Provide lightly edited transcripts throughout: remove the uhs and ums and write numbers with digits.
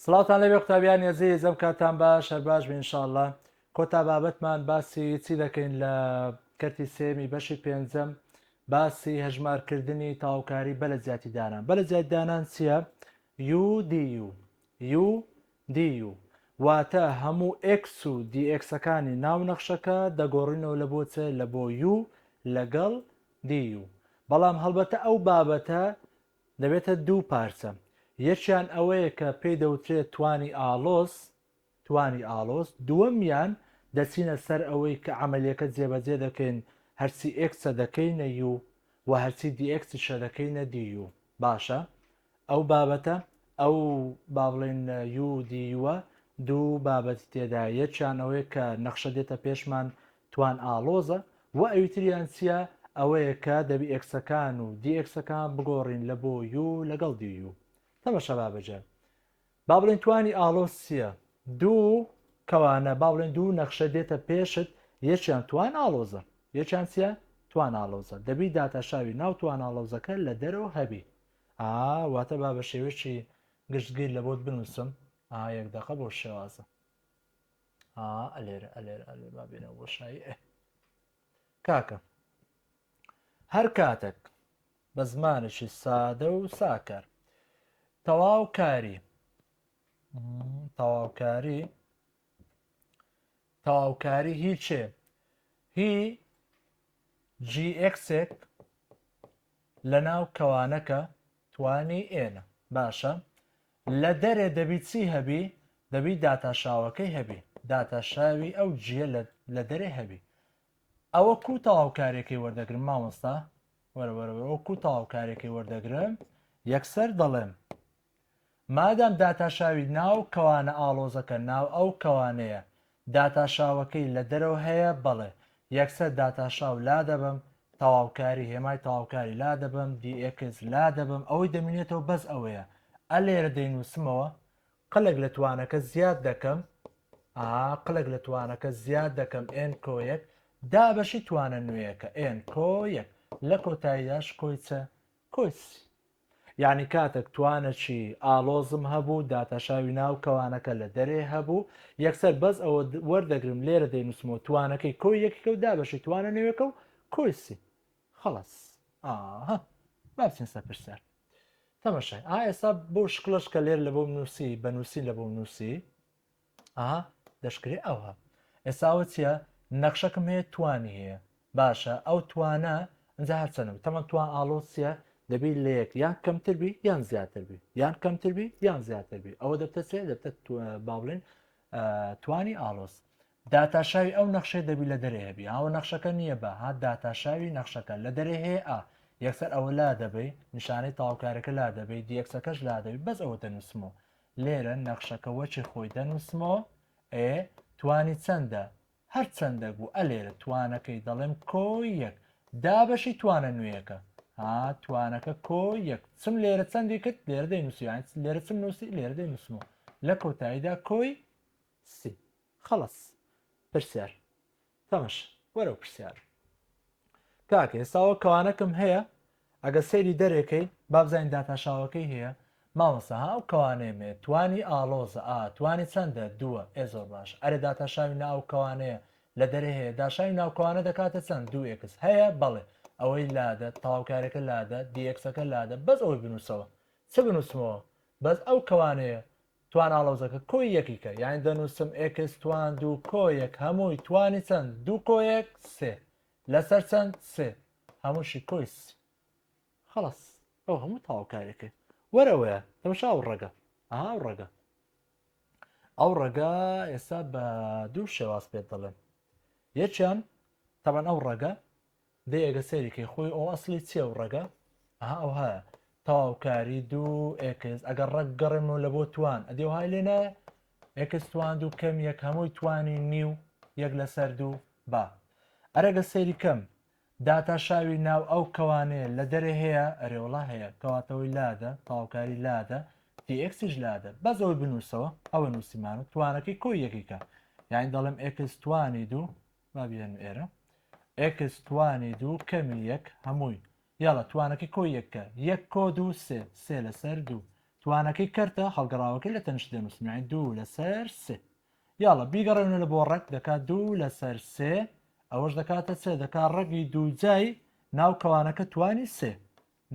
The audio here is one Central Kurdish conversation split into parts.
سڵاوتان لەبێ قوتابیانی ئەزیز ئەم کاتان باش هەر باش بین انشاءاللە کۆتا بابەتمان باسی چی دەکەین لە کەرتی سێمی بەشی پێنجەم باسی هەژمارکردنی تاوکاری بە لە جیاتی دانان بە لە جیاتی دانان چییە UDU UDU واتە هەموو X و DX ەکانی ناو نەخشەکە دەگۆڕینەوە لە بۆ چ لە بۆ U لەگەڵ DU بەڵام هەڵبەتە ئەو بابەتە دەبێتە دوو پارچە، یەکیان ئەوەیە کە پێی دەوترێت توانی ئاڵۆز، توانی ئاڵۆز، دووەمیان دەچینە سەر ئەوەی کە عەمەلیەکە جێبەجێ دەکەین هەرچی X ە دەکەینە U و هەرچی DX یشە دەکەینە DU. باشە ئەو بابەتە ئەو با بڵێین U DU ە دوو بابەتی تێدایە یەکیان ئەوەیە کە نەخشە دێتە پێشمان توان ئاڵۆزە وە ئەویتریان چیە ئەوەیە کە دەبی X ەکان و DX ەکان بگۆڕین لە بۆ U لەگەڵ DU تەمەشا بابە جان با بڵێن توانی ئاڵۆز چیە دوو کەوانە با بڵێن دوو نەخشە دێتە پێشت یەکیان توان ئاڵۆزە یەکیان چیە توان ئاڵۆزە دەبی داتاشاوی ناو توان ئاڵۆزەکە لە دەرەوە هەبی ئا واتە با بە شێوەیەکی گشتگیر لە بۆت بنووسم ئا یەک دەقە بۆ شێوازە ئا ئەلێرە ئەلێرە ئەلێ با بێنەوە بۆشایی ئێ کاکە هەر کاتێک بە زمانێکی سادە و ساکار تەواو کاری تەواوکاری تەواوکاری هیچێ هی GX ێک لە ناو کەوانەکە توانی N ە باشە لە دەرێ دەبی چی هەبی دەبی داتاشاوەکەی هەبی داتاشاوی ئەو G یە لە دەرێ هەبی ئەوە کو تەواوکارێکەی وەردەگرم مامۆستا وەرە وەرە وەرە کو تەواوکارێکەی وەردەگرم یەکسەر دەڵێم مادام داتاشاوی ناو کەوانە ئاڵۆزەکە ناو ئەو کەوانەیە داتاشاوەکەی لە دەرەوە هەیە بەڵێ یەکسەر داتاشاو لادەبەم تەواوکاری هێمای تەواوکاری لادەبەم DX لادەبەم ئەوەی دەمینێتەوە بەس ئەوەیە ئە لێرە دەینووسمەوە قلک لە توانەکە زیاد دەکەم ئا قلک لە توانەکە زیاد دەکەم N کۆ یەک دابەشی توانە نوێیەکە N کۆ یەک لە کۆتاییداش کۆی چ کۆی C یانی کاتێک توانەکی ئاڵۆزم هەبوو داتاشاوی ناو کەوانەکە لە دەرێ هەبوو یەکسەر بەس ئەوە وەردەگرم لێرە دەینووسمەوە توانەکەی کۆی یەکێکە و دابەشی توانە نوێکە و کۆی C خەڵەس ئاها با بچین سەر پرسیار تەمەشای ئا ئێستا بۆ شکڵەش کە لێر لە بۆم نووسی بە نووسین لە بۆم نووسی ئەها دەشکرێ ئەوها ئێستا ئەوە چییە نەخشەکم هەیە توانی هەیە باشە ئەو توانە ئەجا هەرچەنە تەمە توان ئاڵۆز چییە دەبی لە یەک یان کەمتر بی یان زیاتر بی یان کەمتر بی یان زیاتر بی ئەوە دەبتە چێ دەبتە با بڵێن توانی ئاڵۆز داتاشاوی ئەو نەخشەی دەبی لە دەرێ هەبی ئەوە نەخشەکە نییە بە ها داتاشاوی نەخشەکە لە دەرێ هەیە ئا یەکسەر ئەوە لا دەبەی نیشانەی تەواوکارەکە لا دەبەی DX ەکەش لا دەبی بەس ئەوە دەنووسمەوە لێرە نەخشەکە وەکی خۆی دەنووسمەوە ئێ توانی چەندە هەر چەندەک بوو ئەلێرە توانەکەی دەڵێم کۆ یەک دابەشی توانە نوێیەکە ها توانەکە کۆ یەک چم لێرە چەندی کرد لێرە دەینووسی یان لێرە چم نووسی لێرە دەینووسمەوە لە کۆتاییدا کۆی C خەڵەس پرسیار تەمەش وەرەو پرسیار کاکە ئێستاوە کەوانەکەم هەیە ئەگە سەیری دەرێکەی بابزانین داتاشاوەکەی هەیە مامۆستا ها ئەو کەوانەیە مێ توانی ئاڵۆزە ئا توانی چەندە دووە ئێ زۆر باش ئەرێ داتاشاوی ناو کەوانەیە لە دەرێ هەیە داشاوی ناوکەوانە دەکاتە چەند دوو X هەیە بەڵێ ئەوەی لادە تەواوکارەکە لادە DX ەکە لادە بەس ئەوەی بنووسەوە چ بنووسمەوە بەس ئەو کەوانەیە توان ئاڵۆزەکە کۆی یەکی کە یانی دەنووسم X توان دوو کۆ یەک هەمووی توانی چەند دوو کۆ یەک سێ لەسەر چەند سێ هەمووشی کۆی C خەڵەس ئەو هەموو تەواوکارێکە وەرەوەیە تەمەشا ئەو ڕەگە ئەها ئەو ڕەگە ئەو ڕەگە ئێستا بە دوو شێواز پێت دەڵێن یەکیان تەبەن ئەو ڕەگە دەی ئەگەر سەیری کەی خۆی ئەو ئەسڵی چیە و ڕەگە ئەها ئەوهایە تەواوکاری دوو X ئەگەر ڕەگ گەڕێمەوە لە بۆ توان ئەدی ئەوهای لێ نایە X توان دوو کەم یەک هەمووی توانی نیو یەک لەسەر دوو با ئەرەگە سەیری کەم داتاشاوی ناو ئەو کەوانەیە لە دەرێ هەیە ئەرێ وڵا هەیە کەواتەوەی لادە تەواوکاری لادە DX یش لادە بەس ئەوەی بنووسەوە ئەوە نووسیمان و توانەکەی کۆی یەکیکە یعنی دەڵێم X توانی دوو با بیێنم ئێرە X توانی دوو کەمی یەک هەمووی یاڵە توانەکەی کۆی یەکە یەک کۆ دوو سێ سێ لەسەر دوو. توانەکەی کەرتە هەڵگەڕاوەکەی لە تەنیشت دەنووسم یانی دوو لەسەر سێ. یاڵا بیگەڕێنە لە بۆ ڕەگ دەکات دوو لەسەر سێ ئەوەش دەکاتە چ دەکات ڕەگی دووجای ناو کەوانەکە توانی سێ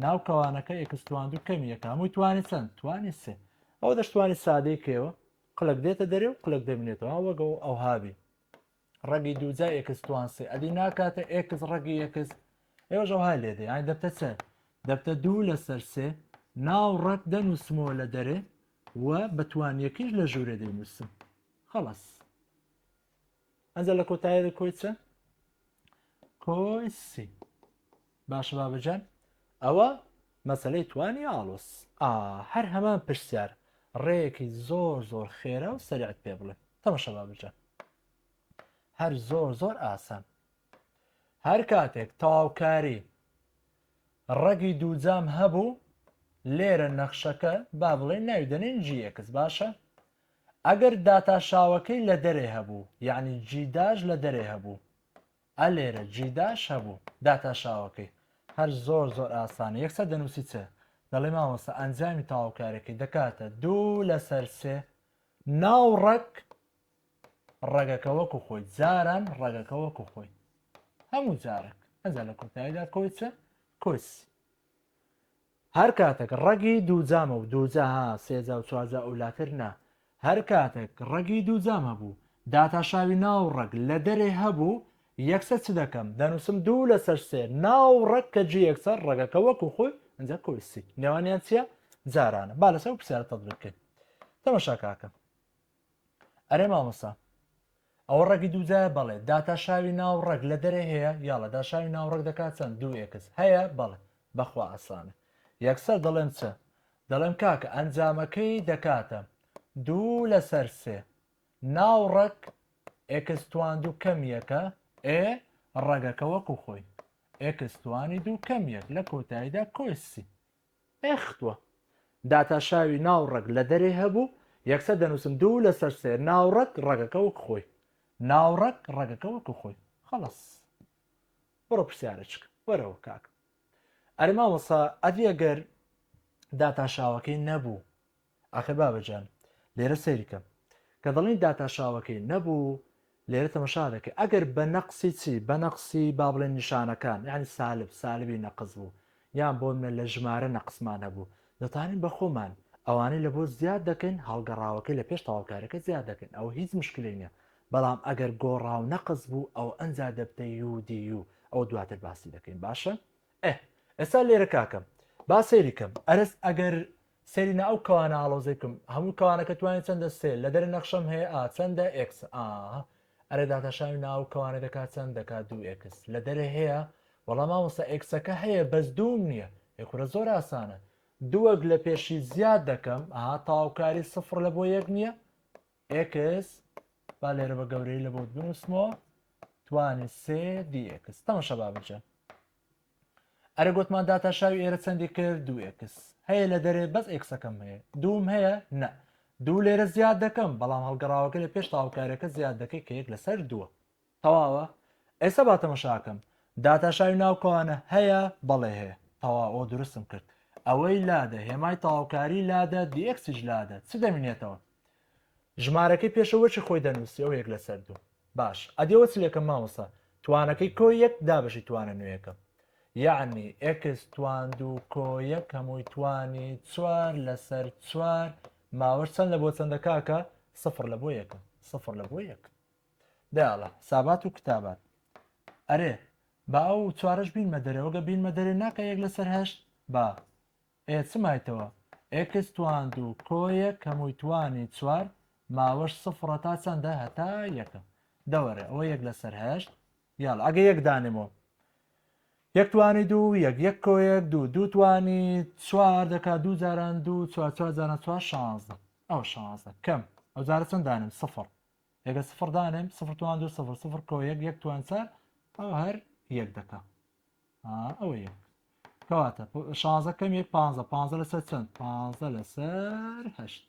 ناو کەوانەکە x توان دوو کەمی یەکە هەمووی توانی چەند توانی سێ ئەوە دەشتوانی سادەی کەوە قلک دێتە دەرێ و قلک دەمینێتەوە وەگە ئەوهابی ڕەگی دووجای x توان سێ ئەدی ناکاتە x ڕەگی x ئێوەش ئەوها لێ دێ یانی دەبتە چ دەبتە دوو لەسەر سێ ناو ڕەگ دەنووسمەوە لە دەرێ و بە توانیەکەیش لە ژوورێ دەینووسم خەڵەس ئەنجا لە کۆتایی کۆی چە کۆی سی باشە بابەجان ئەوە مەسلەی توانی ئاڵۆس ئا هەر هەمان پرسیار ڕێیەکی زۆر زۆر خێرا و سەریعت پێ بڵێ تەمەشا بابەجان هەر زۆر زۆر ئاسان هەر کاتێک تەواوکاری ڕەگی دووجام هەبوو لێرە نەخشەکە با بڵێ ناوی دەنێن g x باشە ئەگەر داتاشاوەکەی لە دەرێ هەبوو یعنی g dash لە دەرێ هەبوو ئە لێرە g dash هەبوو داتاشاوەکەی هەر زۆر زۆر ئاسانە یەکسەر دەنووسی چ دەڵێ مامۆستا ئەنجامی تەواوکارەکەی دەکاتە دوو لەسەر سێ ناو ڕەگ ڕەگەکە وەکو خۆی جاران ڕەگەکە وەکو خۆی هەموو جارێک ئەجا لە کۆتاییدا کۆی چ کۆی سی هەر کاتێک ڕەگی دووجامە و دووجا ها سێجا و چوارجا ئەولاتر نا هەر کاتێک ڕەگی دووجام هەبوو داتاشاوی ناو ڕەگ لە دەرێ هەبوو یەکسەر چ دەکەم دەنووسم دوو لەسەر سێ ناو ڕەگ کە g یەکسەر ڕەگەکە وەکو خۆی ئەنجا کۆی سی نێوانیان چییە جارانە با لەسەر پرسیارە تەطبیق بکەین تەمەشا کاکە ئەرێ مامۆستا ئەوە ڕەگی دووجایە بەڵێ داتاشاوی ناو ڕەگ لە دەرێ هەیە یاڵە داشاوی ناو ڕەگ دەکات چەند دوو x هەیە بەڵێ بەخوا ئاسانە یەکسەر دەڵێم چ دەڵێم کاکە ئەنجامەکەی دەکاتە دوو لەسەر سێ ناو ڕەگ x توان دوو کەم یەکە ئێ ڕەگەکە وەکو خۆی x توانی دوو کەم یەک لە کۆتاییدا کۆی سی ئێختوە داتاشاوی ناو ڕەگ لە دەرێ هەبوو یەکسەر دەنووسم دوو لەسەر سێ ناو ڕەگ ڕەگەکە وەک خۆی ناو ڕەگ ڕەگەکە وەکو خۆی خەڵەس بڕۆ پرسیارە چکە وەرەوە کاک ئەرێ مامۆستا ئەدی ئەگەر داتاشاوەکەی نەبوو ئاخر بابەجان لێرە سەیری کە کە دەڵێن داتاشاوەکەی نەبوو لێرە تەمەشا دەکەی ئەگەر بە نەقسی چی بە نەقسی با بڵێن نیشانەکان یعنی سالب سالبی نەقس بوو یان بۆ منە لە ژمارە نەقسمان هەبوو دەتوانین بە خۆمان ئەوانەی لە بۆ زیاد دەکەین هەڵگەڕاوەکەی لە پێش تەواوکارەکە زیاد دەکەین ئەوە هیچ مشکلی نییە بەڵام ئەگەر گۆڕاو نەقس بوو ئەو ئەنجا دەبتە u du ئەو دواتر باسی دەکەین باشە ئێ ئێستا لێرە کاکەم با سەیری کەم ئەرس ئەگەر سەیری نا ئەو کەوانە ئاڵۆزەی بکەم هەموو کەوانەکە توانێت چەندە سێ لە دەرە نەخشەم هەیە ئا چەندە x ئا ئەرێ داتاشاوی ناو کەوانە دەکات چەند دەکات دوو x لە دەرێ هەیە وەڵام مامۆستا x ەکە هەیە بەس دووم نییە ئێ کورە زۆر ئاسانە دووەک لە پێشی زیاد دەکەم ئەها تەواوکاری سفر لە بۆ یەک نییە x با لێرە بە گەورەی لە بۆت بنووسمەوە توانی سێ dx تەمەشا بابجە ئەرێ گۆتمان داتاشاوی ئێرە چەندی کرد دوو x هەیە لە دەرێ بەس x ەکەم هەیە دووم هەیە نە دوو لێرە زیاد دەکەم بەڵام هەڵگەڕاوەکە لە پێش تاوکارەکە زیاد دەکەی کە یەک لەسەر دووە تەواوە ئێستا با تەمەشاکەم داتاشاوی ناو کەوانە هەیە بەڵێ هەیە تەواو دروستم کرد ئەوەی لادە هێمای تەواوکاری لادە dx یش لادە چ دەمینێتەوە ژمارەکەی پێشەوە چی خۆی دەنووسی ئەو یەک لەسەر دوو باش ئەدی ئەوە چ لێکەم مامۆستا توانەکەی کۆ یەک دابەشی توانە نوێیەکەم یەعنی x توان دوو کۆ یەک هەمووی توانی چوار لەسەر چوار ماوەش چەند لە بۆ چەندە کاکە سفر لە بۆ یەکە سفر لە بۆ یەک دەیاڵە حسابات و کتابات ئەرێ با ئەو چوارەش بینمە دەرێ وەگە بینمە دەرێ ناکە یەک لەسەر هەشت با ئێ چ مایتەوە x توان دوو کۆ یەک هەمووی توانی چوار ماوەش سفڕە تا چەندە هەتا یەکە دەوەرێ ئەوە یەک لەسەر هەشت یاڵا ئەگە یەک دانێمەوە یەک توانی دوو یەک یەک کۆ یەک دوو دوو توانی چوار دەکات دوو جاران دوو چوار چوار جاران چوار شانزدە ئەو شانزدە کەم ئەو جارە چەند دانێم سفر ئەگە سفر دانێم سفر توان دوو سفر سفر کۆ یەک یەک توان چوار ئەو هەر یەک دەکا ئەوە یەک کەواتە شانزە کەم یەک پانزە پانزە لەسەر چەند پانزە لەسەر هەشت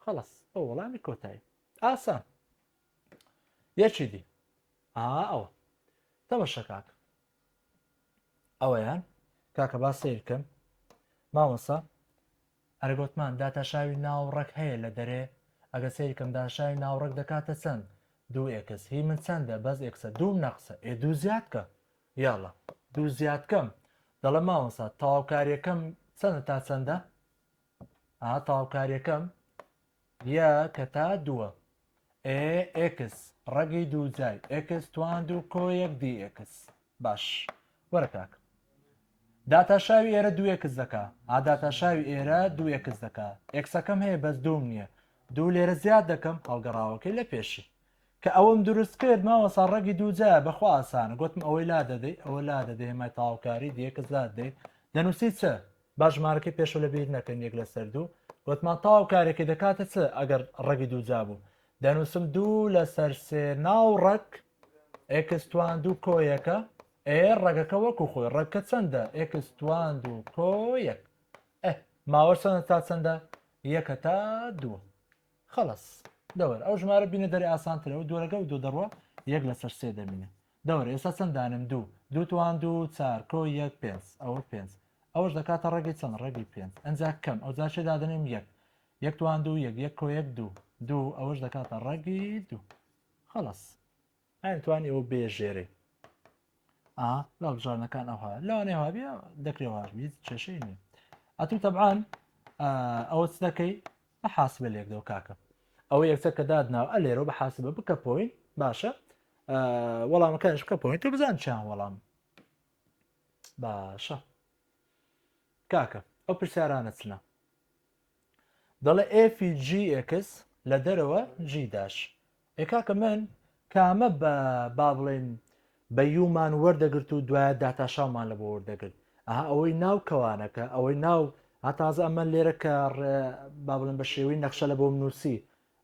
خەڵەس ئەو وەڵامی کۆتایی ئاسان یەکی دی ئەوە تەمەشە کاک ئەوەیان کاکە با سیرکەم مامۆسا. ئەرێ گۆتمان داتاشاوی ناو ڕەگ هەیە لە دەرێ؟ ئەگەر سەیری کەم داتاشاوی ناو ڕەگ دەکاتە چەند؟ دوو x. هی من چەندە؟ بەس x ە. دووم نەقسە. ئێ دوو زیاد کە. یاڵا دوو زیاد کەم. دەڵێ مامۆستا تەواوکاریەکەم چەندە تا چەندە؟ ئا تەواوکاریەکەم یەکە تا دووە. ئێ x ڕەگی دووجای x توان دوو کۆ یەک d x. باش وەرە کاک داتاشاوی ئێرە دوو x دەکا ئا داتاشاوی ئێرە دوو x دەکا x ەکەم هەیە بەس دووم نییە دوو لێرە زیاد دەکەم هەڵگەڕاوەکەی لە پێشی کە ئەوەم دروست کرد ماوەسا ڕەگی دووجا بەخوا ئاسانە گوتم ئەوەی لا دەدەی ئەوە لا دەدەی هێمای تەواوکاری d x لا دەدەی دەنووسی چ با ژمارەکەی پێشەوە لە بیر نەکەن یەک لەسەر دوو گوتمان تەواوکارێکی دەکاتە چ ئەگەر ڕەگی دووجا بوو دەنووسم دوو لەسەر سێ ناو ڕەگ x توان دوو کۆ یەکە ئێ ڕەگەکە وەکو خۆی ڕەگکە چەندە x توان دوو کۆ یەک ئێ ماوە چەندە تا چەندە یەکە تا دووە خەڵەس دەوەر ئەو ژمارە بینە دەرێ ئاسانترە و دوورەگە و دوو دەڕوە یەک لەسەر سێ دەمینە دەوەرە ئێستا چەند دانم دوو دوو توان دوو چار کۆ یەک پێنج ئەوە پێنج ئەوەش دەکاتە ڕەگی چەند ڕەگی پێنج ئەنجا کەم ئەو جا چێ دادەنێم یەک یەک توان دوو یەک یەک کۆ یەک دوو دوو ئەوەش دەکاتە ڕەگی دوو خەڵەس ئەیان توانی ئەوە بێژێرێ ئا لە هەڵبژاردنەکان ئەوها لەوانەیە وابێ دەکرێ واش بیت کێشەی نییە ئەتوو تەبعاان ئەوە چ دەکەی بە حاسبە لێکدەوە کاکە ئەوە یەکسەر کە دادناوە ئە لێرەوە بە حاسبە بکە point باشە وەڵامەکانش بکە point و بزان چیان وەڵام باشە کاکە ئەو پرسیارانە چنە دەڵێ f ی g x لە دەرەوە g dash. ئێ کاکە من کامە بە با بڵێن بە u مان وەردەگرت و دوایە داتاشاومان لە بۆ وەردەگرت ئەها ئەوەی ناو کەوانەکە ئەوەی ناو ها تازە ئەمە لێرە کە با بڵێن بە شێوەی نەخشە لە بۆم نووسی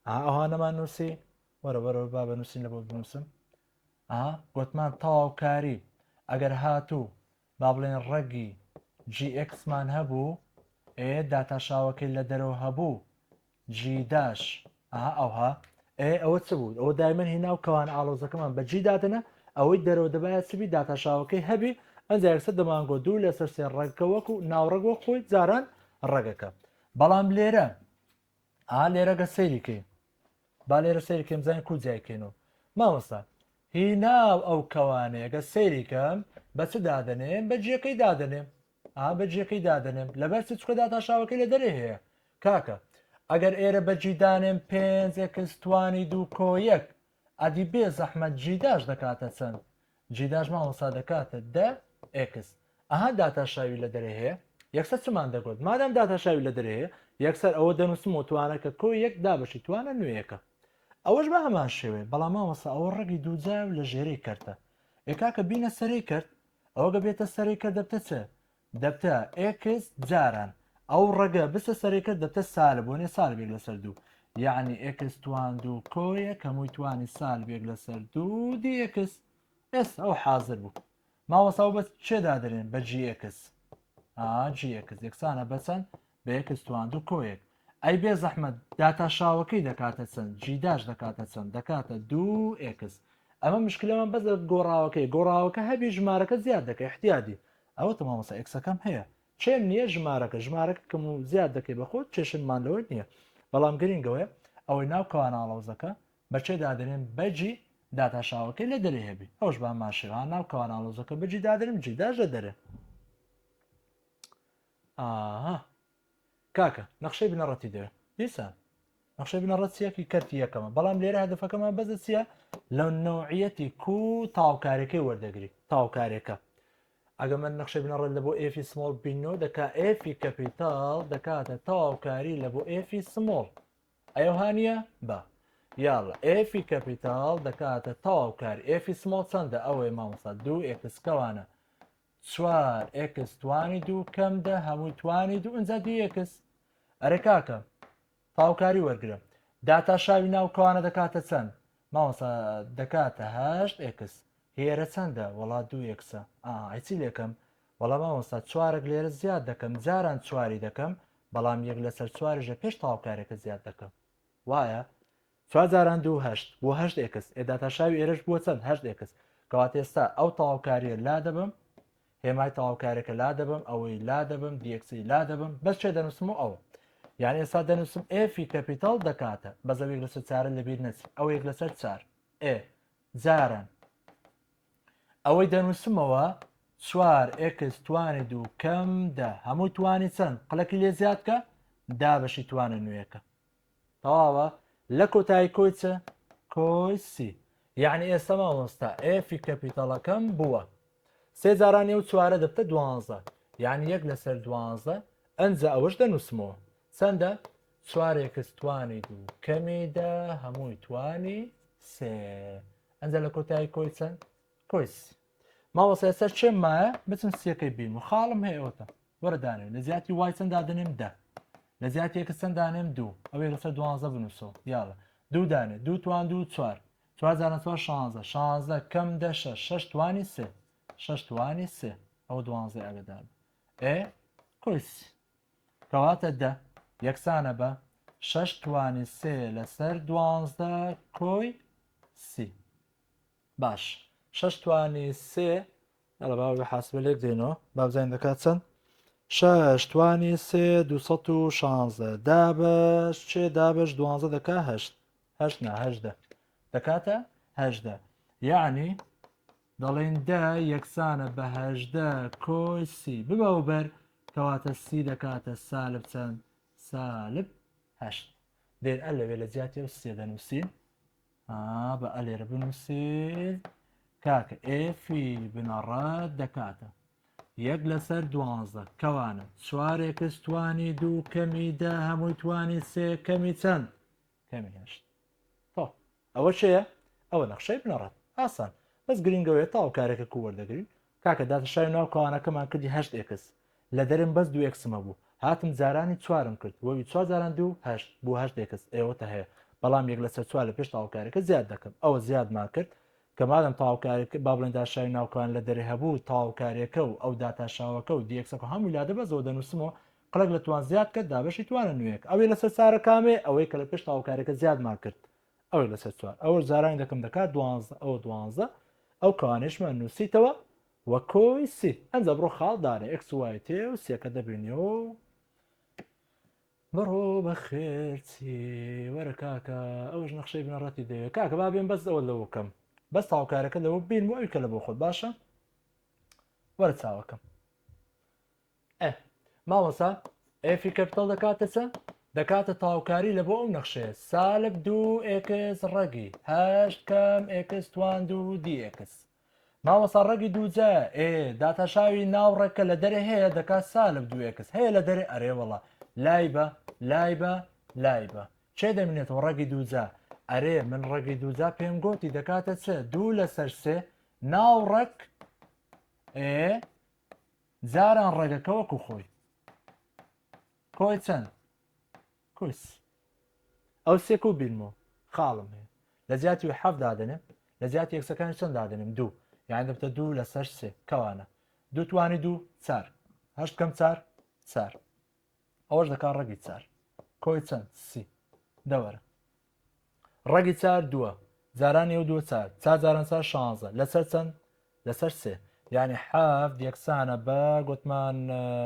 ئەها ئەوانەمان نووسی وەرە وەرە با بە نووسین لە بۆ بنووسم ئەها گوتمان تەواوکاری ئەگەر هاتوو با بڵێن ڕەگی g x مان هەبوو ئێ داتاشاوەکەی لە دەرەوە هەبوو g dash ئەها ئەوها ئێ ئەوە چ بوو ئەوە دایمەن هی ناو کەوان ئاڵۆزەکەمان بە g دادەنا ئەوەی دەرەوە دەبایە چ بی داتاشاوەکەی هەبی ئەنجا یەکسەر دەمانگۆ دوو لەسەر سێ ڕەگەکە وەکو ناوڕەگ وەک خۆی جاران ڕەگەکە بەڵام لێرە ئا لێرە گە سەیری کەی با لێرە سەیری کەم زانین کو جیای کەینەوە مامۆستا هی ناو ئەو کەوانەیە گە سەیری کەم بە چ دادەنێم بە جێەکەی دادەنێم ئا بە جێەکەی دادەنێم لەبەر چ چکە داتاشاوەکەی لە دەرێ هەیە کاکە ئەگەر ئێرە بە g دانێم پێنج x توانی دوو کۆ یەک ئەدی بێ زەحمەت g dash دەکاتە چەند g dash مامۆستا دەکاتە دە x ئەها داتاشاوی لە دەرێ هەیە یەکسەر چمان دەگوت مادام داتاشاوی لە دەرێ هەیە یەکسەر ئەوە دەنووسم و توانەکە کۆ یەک دابەشی توانە نوێیەکە ئەوەش بە هەمان شێوەیە بەڵام مامۆستا ئەوە ڕەگی دووجا و لە ژێرەی کەرتە ئێ کاکە بینە سەرەی کەرت ئەوە گە بێتە سەرەی کەرت دەبتە چ دەبتە x جاران ئەو ڕەگە بسە سەرەی کەرت دەبتە سالب بۆ نیە سالب یەک لەسەر دوو یعنی x توان دوو کۆ یەک هەمووی توانی سالب یەک لەسەر دوو d x ئێستا ئەو حاضر بوو مامۆستا ئەو بە چێ دادەنێن بە g x ئا g x یەکسانە بە چەند بە x توان دوو کۆ یەک ئەی بێ زەحمەت داتاشاوەکەی دەکاتە چەند g dash دەکاتە چەند دەکاتە دوو x ئەمە مشکلەمان بەس لە گۆڕاوەکەی گۆڕاوەکە هەبی ژمارەکە زیاد دەکەی احتیادی ئەوە تە مامۆستا x ەکەم هەیە چێم نییە ژمارەکە ژمارەکە کەم و زیاد دەکەی بە خۆت چێشنمان لەوە نییە بەڵام گرنگەوەیە ئەوەی ناو کەوانە ئاڵۆزەکە بە چێ دادەنێن بە g داتاشاوەکەی لە دەرێ هەبی ئەوش بە هەمان شێوە ناو کەوانە ئاڵۆزەکە بە g دادەنێم g dash لە دەرێ ئاها کاکە نەخشەی بنەڕەتی دەوێت دیسان نەخشەی بنەڕەت چیەکی کەرتی یەکەمە بەڵام لێرە هەدفەکەمان بەزە چییە لە نەوعیەتی کو تاوکارەکەی وەردەگری تاوکارێکە ئەگە من نەخشەی بنەڕەت لە بۆ f ی small بینەوە دەکا f ی capital دەکاتە تەواوکاری لە بۆ f ی small ئەوها نییە بە یاڵە f ی capital دەکاتە تەواوکاری f ی small چەندە ئەوەی مامۆستا دوو x کەوانە چوار x توانی دوو کەم دە هەمووی توانی دوو ئینجا d x ئەرێ کاکە تاوکاری وەرگرە داتاشاوی ناو کەوانە دەکاتە چەند مامۆستا دەکاتە هەشت x هێرە چەندە وەڵا دوو x ە ئای چی لێکەم وەڵا مامۆستا چوارێک لێرە زیاد دەکەم جاران چواری دەکەم بەڵام یەک لەسەر چواریش لە پێش تاوکارێکە زیاد دەکەم وایە چوار جاران دوو هەشت بۆ هەشت x ئێ داتاشاوی ئێرەش بووە چەند هەشت x کەواتە ئێستا ئەو تەواوکاریە لا دەبم هێمای تەواوکارەکە لا دەبم ئەوەی لا دەبم d x ی لا دەبم بەس چێ دەنووسم و ئەوە. یان ئێستا دەنووسم F ی capital دەکاتە بەس ئەو یەک لەسەر چارە لەبیر نەچی ئەو یەک لەسەر چار ئێ جاران ئەوەی دەنووسمەوە چوار x توانی دوو کەم دە هەمووی توانی چەند قلەکی لێ زیاد کە دابەشی توانە نوێیەکە تەواوە لە کۆتایی کۆی چ کۆی سی یعنی ئێستا مامۆستا F ی capital ەکەم بووە سێ جارانی و چوارە دەبتە دوانزە یعنی یەک لەسەر دوانزە ئەنجا ئەوەش دەنووسمەوە چەندە چوار x توانی دوو کەمی دە هەمووی توانی سێ ئەنجا لە کۆتایی کۆی چەند کۆی سی مامۆستا ئێستا چێم مایە بچم سیەکەی بیم و خاڵم هەیە ئەوتە وەرە دانێ لە جیاتی y چەند دادەنێم دە لە جیاتی x چەند دانێم دوو ئەوەی لەسەر دوانزە بنووسەوە یاڵە دوو دانێ دوو توان دوو چوار چوار جاران چوار شانزە شانزە کەم دە شەش شەش توانی سێ شەش توانی سێ ئەوە دوانزەی ئاگادار ئێ کۆی سی کەواتە دە یەکسانە بە شەش توانی سێ لەسەر دوانزە کۆی سی باش شەش توانی سێ یاڵە با بە حاسبە لێک دێنەوە با بزانین دەکات چەند شەش توانی سێ 216 دابەش چێ دابەش دوانزە دەکا هەشت هەشت نا هەژدە دەکاتە هەژدە یعنی دەڵێن دە یەکسانە بە هەژدە کۆی سی ببەوە بەر کەواتە سی دەکاتە سالب چەند سالب هەشت دێن ئە لەوێ لە جیاتی ئەو سێ دەنووسین ها بە ئەلێرە بنووسین کاکە F ی بنەڕەت دەکاتە یەک لەسەر دوانزە کەوانە چوار x توانی دوو کەمی دە هەمووی توانی سێ کەمی چەند کەمی هەشت تۆ ئەوە چێە ئەوە نەخشەی بنەڕەت ئاسان بەس گرنگەوەیە تاو کارێکە کو وەردەگرین کاکە داتاشاوی ناو کەوانەکەمان کردی هەشت x لە دەرم بەس دوو x م هەبوو هاتم جارانی چوارم کرد وەوی چوار جاران دوو هەشت بوو هەشت x ئێوەتە هەیە بەڵام یەک لەسەر چوار لە پێش تاوکارەکە زیاد دەکەم ئەوە زیادمان کرد کە مادەم تاوکارێک با بڵێن داشاوی ناوکان لە دەرێ هەبوو تاوکارێکە و ئەو داتاشاوەکە و dx ەکە هەموو لادە بەزەوە دەنووسمەوە قلەک لە توان زیاد کرد دابەشی توانە نوێیەک ئەوەی لەسەر چارە کامێ ئەوەی کە لە پێش تاوکارەکە زیادمان کرد ئەوەی لەسەر چوار ئەوە جارانی دەکەم دەکات دوانزە ئەوە دوانزە ئەو کەوانێشمان نووسیتەوە وە کۆی سی ئەنجا بڕۆ خاڵ دانێ x y تێ و سیەکە دەبینیەوە و بڕۆ بەخێر چی وەرە کاکە ئەوش نەخشەی بنەڕەتی دەوێت کاکە با بێن بەس ئەوە لەوە کەم بەس تاوکارەکە لەوە بین و ئەوی کە لە بۆ خۆت باشە وەرە چاوەکەم ئە مامۆسا F ی capital دەکاتە چە؟ دەکاتە تاوکاری لە بۆ ئەو نەخشەیە سالب دوو x ڕەگی هەشت کەم x توان دوو dx مامۆستا ڕەگی دووجا ئێ داتاشاوی ناو ڕێکە لە دەرێ هەیە دەکات سالب دوو x هەیە لە دەرێ ئەرێ وەڵا لای بە لای بە لای بە چێ دەمینێتەوە ڕەگی دووجا ئەرێ من ڕەگی دووجا پێم گۆتی دەکاتە چ دوو لەسەر سێ ناو ڕەک ئێ جاران ڕەگەکە وەکو خۆی کۆی چەند کورس ئەو سێک و بینمۆ خاڵم هەیە لە جیاتی و حەف دادەنێم لە جیاتی x ەکانی چەند دادەنێم دوو یان دەبتە دوو لەسەر سێ کەوانە دوو توانی دوو چار هەشت کەم چار چار ئەوەش دەکات ڕەگی چار کۆی چەند سی دەوەرە ڕەگی چار دووە جارانی و دوو چار چار جاران چار شانزە لەسەر چەند لەسەر سێ یعنی حەفت یەکسانە بە گوتمان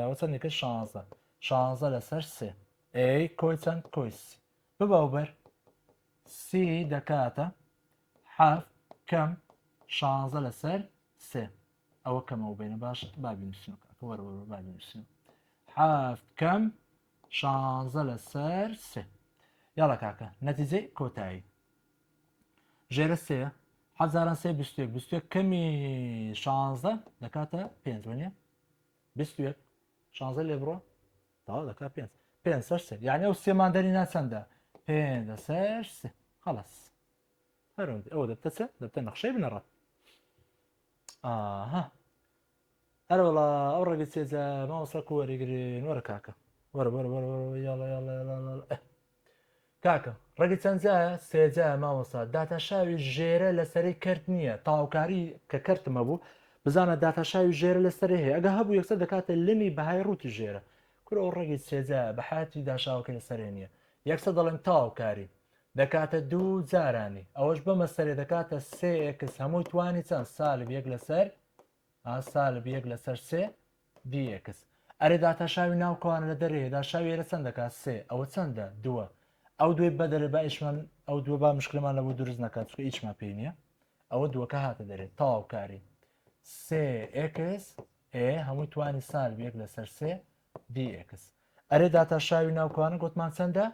ئەوە چەندی کرد شانزە شانزە لەسەر سێ ئەی کۆی چەند کۆی سی ببەوە بەر سی دەکاتە حەفت کەم شانزە لەسەر سێ ئەوە کەمەوە بینە باش با بینوسین کاکە وەرە وەرە با بینوسین حەفت کەم شانزە لەسەر سێ یاڵا کاکە نەتیجەی کۆتایی ژێرە سێ هەزاران سێ بیست و یەک کەمی شانزە دەکاتە پێنج وەنیە 21 شانزە لێ بڕۆ تەواو دەکا پێنج پێنج سەر سێ یعنی ئەو سێمان دەری ناچەندە پێنج سەر سێ خلاص هەرۆندی ئەوە دەبتە چ دەبتە نەخشەی بنەڕەت ئاها ئەرە وەڵا ئەو ڕەگی چێجا مامۆستا کو وەریگرین وەرە کاکە وەرە وەرە وەرە وەرە یاڵا یاڵا یاڵا یاڵا کاکە ڕەگی چەند جایە سێجا مامۆستا داتاشاوی ژێرە لەسەری کەرت نییە تاوکاری کە کەرتم هەبوو بزانە داتاشاوی ژێرە لەسەری هەیە ئەگە هەبوو یەکسەر دەکاتە لمی بەهای ڕووتی ژێرە کورە ئەو ڕەگی سێجا بە حیاتی داشاوەکە لەسەرێ نییە یەکسەر دەڵێم تاوکاری دەکاتە دوو جارانی ئەوەش بەمە سەرێ دەکاتە سێ x هەمووی توانی چەند سالب یەک لەسەر ئا سالب یەک لەسەر سێ dx. ئەرێ داتاشاوی ناو کەوانە لە دەرێ داشاوی ئێرە چەند دەکات سێ ئەوە چەندە دووە ئەو دوێ بەدەرێ با ئیشمان ئەو دووە با مشکلمان لە بۆ دروست نەکات چونکە هیچمان پێی نییە ئەوە دووەکە هاتە دەرێت تەواوکاری سێ ئێکس ئێ هەمووی توانی سالب یەک لەسەر سێ دی ئێکس ئەرێ داتاشاوی ناو کەوانە گوتمان چەندە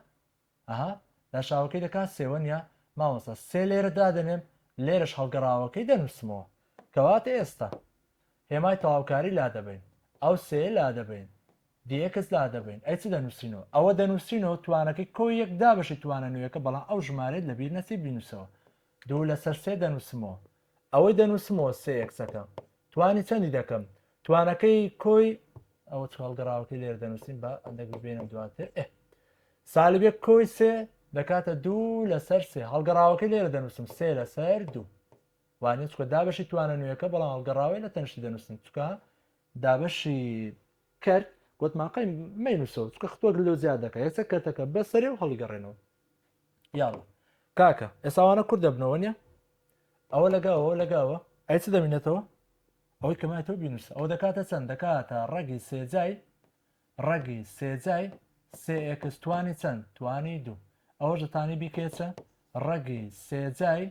ئەها داشاوەکەی دەکات سێوە نیە مامۆستا سێ لێرە دادەنێم لێرەش هەڵگەڕاوەکەی دەنووسمەوە کەواتە ئێستا هێمای تەواوکاری لادەبەین ئەو سێ لادەبەین dx لادەبەین ئەی چ دەنووسینەوە ئەوە دەنووسینەوە توانەکەی کۆی یەک دابەشی توانە نوێیەکە بەڵام ئەو ژمارەیەت لەبیر نەچی بینووسەوە دوو لەسەر سێ دەنووسمەوە ئەوەی دەنووسمەوە سێ ئێکسەکە توانی چەندی دەکەم توانەکەی کۆی ئەوە چ هەڵگەڕاوەکەی لێرە دەنووسین بە ئەندێک ببێنم دواتر ئێ سالب یەک کۆی سێ دەکاتە دوو لەسەر سێ هەڵگەڕاوەکەی لێرە دەنووسم سێ لەسەر دوو وانە چکە دابەشی توانە نوێیەکە بەڵام هەڵگەڕاوەی لە تەنشتی دەنووسن چکە دابەشی کرد گوتمان قەی مەینووسەوە چکە خطوەک لۆ زیاد دەکە یەکسەر کەرتەکە بەسەرێ و هەڵیگەڕێنەوە یاڵا کاکە ئێساوانە کورد دەبنەوە نیە ئەوە لەگەوە لەگەوە ئەی چ دەمینێتەوە ئەوەی کەمایەتەوە بینوسە ئەوە دەکاتە چەند دەکاتە ڕەگی سێجای ڕەگی سێجای سێ ئێکس توانی چەند توانی دوو ئەوەش دەتانی بیکێچە ڕەگی سێجای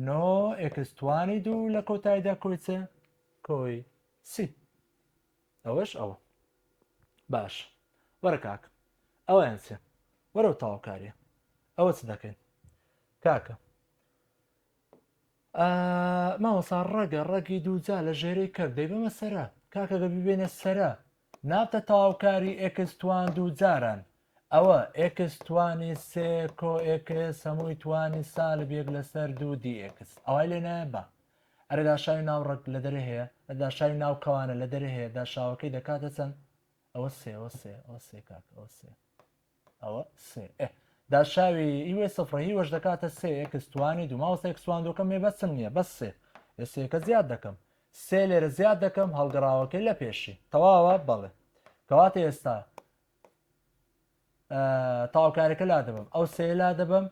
نۆ ئێکس توانی دوو لە کۆتاییدا کۆی چ کۆی سی ئەوەش ئەوە باش وەرە کاک ئەویان چێ وەرەوە تەواوکاریە ئەوە چ دەکەین کاکە مامۆسا ڕەگە ڕەگی دووجا لە ژێرەی کرد دەیبەمە سەرە کاکە گە ببێنە سەرە نابتە تەواوکاری ئێکس توان دوو جاران ئەوە ئێکس توانی سێ کۆ ئێکس هەمووی توانی سالب یەک لەسەر دوو دی ئێکس ئەوای لێ نایە با ئەرێ داشاوی ناو ڕەگ لە دەرێ هەیە داشاوی ناو کەوانە لە دەرێ هەیە داشاوەکەی دەکاتە چەند ئەوە سێ ئەوە سێ ئەوە سێ کاک ئەوە سێ ئەوە سێ ئێ داشاوی ئیوێ سفرە هیوەش دەکاتە سێ ئێکس توانی دوو ماوەسە ئێکس توان دووەکەم مێ بەسم نییە بەس سێ ئێ سێکە زیاد دەکەم سێ لێرە زیاد دەکەم هەڵگەڕاوەکەی لە پێشی تەواوە بەڵێ کەواتە ئێستا تاوکارەکە لا دەبم ئەو سێ لا دەبم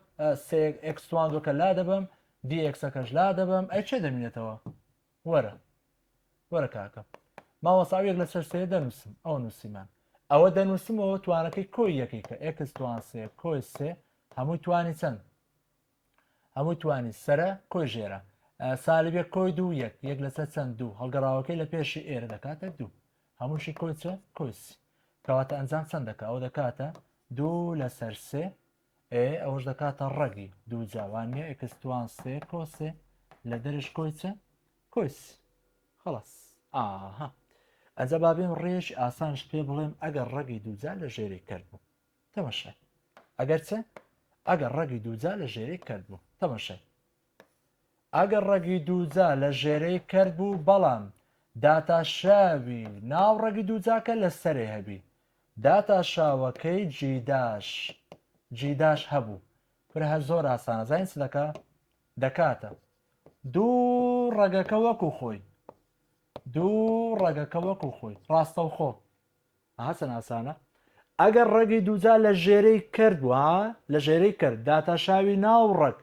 سێ ئێکس توان دووەکە لا دەبم دی ئێکسەکەش لا دەبم ئەی چێ دەمینێتەوە وەرە وەرە کاکە مامۆستا ئەو یەک لەسەر سێ دەنووسم ئەو نووسیمان ئەوە دەنووسمەوە توانەکەی کۆی یەکەی کە ئێکس توان سێ کۆی سێ هەمووی توانی چەند هەمووی توانی سەرە کۆی ژێرە سالبێک کۆی دوو یەک یەک لەسەر چەند دوو هەڵگەڕاوەکەی لە پێشی ئێرە دەکاتە دوو هەمووشی کۆی چە کۆی سی کەواتە ئەنجام چەند دەکە ئەو دەکاتە دوو لەسەر سێ ئێ ئەوەش دەکاتە ڕەگی دوو جاوان نییە ئێکس توان سێ کۆ سێ لە دەرش کۆی چە کۆی سی خلاص ئاها ئەجا با بێم ڕێژ ئاسانش پێ بڵێم ئەگەر ڕەگی دووجا لە ژێری کرد بوو تەمەشای ئەگەر چە ئەگەر ڕەگی دووجا لە ژێری کرد بوو تەمەشای ئەگەر ڕەگی دووجا لە ژێرەی کرد بوو بەڵام داتاشراوی ناو ڕەگی دووجاکە لە سەرێ هەبی داتاشاوەکەی جیداش جیداش هەبوو کورە هەر زۆر ئاسانە زانین چ دەکا دەکاتە دوو ڕەگەکە وەکو خۆی دوو ڕەگەکە وەکو خۆی ڕاستەوخۆ ئەها چەند ئاسانە ئەگەر ڕەگی دووجا لە ژێرەی کرد بوو ها لە ژێرەی کرد داتاشاوی ناو ڕەگ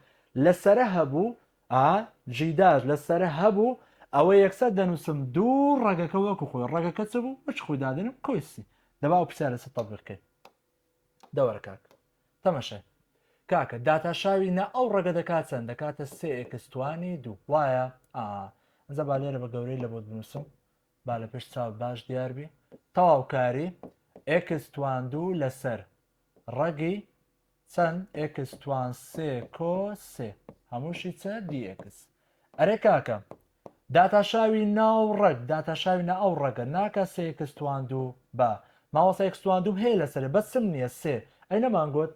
لە سەرە هەبوو ئا جیداش لە سەرە هەبوو ئەوە یەکسەر دەنووسم دوو ڕەگەکە وەکو خۆی ڕەگەکە چ بوو وەچ خۆی دادەنم کۆیسی دەبا ئەو پرسیارە لەسەر تەبیق کەین دەوەرە کاک تەمەشای کاکە داتاشاوی نا ئەو ڕەگە دەکات چەند دەکاتە سێ ئێکس توانی دوو وایە ئا ئەنجا با لێرە بە گەورەی لە بۆت بنووسم با لە پێش چاو باش دیار بی تەواوکاری ئێکس توان دوو لەسەر ڕەگی چەند ئێکس توان سێ کۆ سێ هەمووشی چە دی ئێکس ئەرێ کاکە داتاشاوی ناو ڕەگ داتاشاوی نا ئەو ڕەگە ناکە سێ ئێکس توان دوو بە ماوەسە ئێکس توان دووم هەیە لەسەرێ بەس چم نییە سێ ئەی نەمان گوت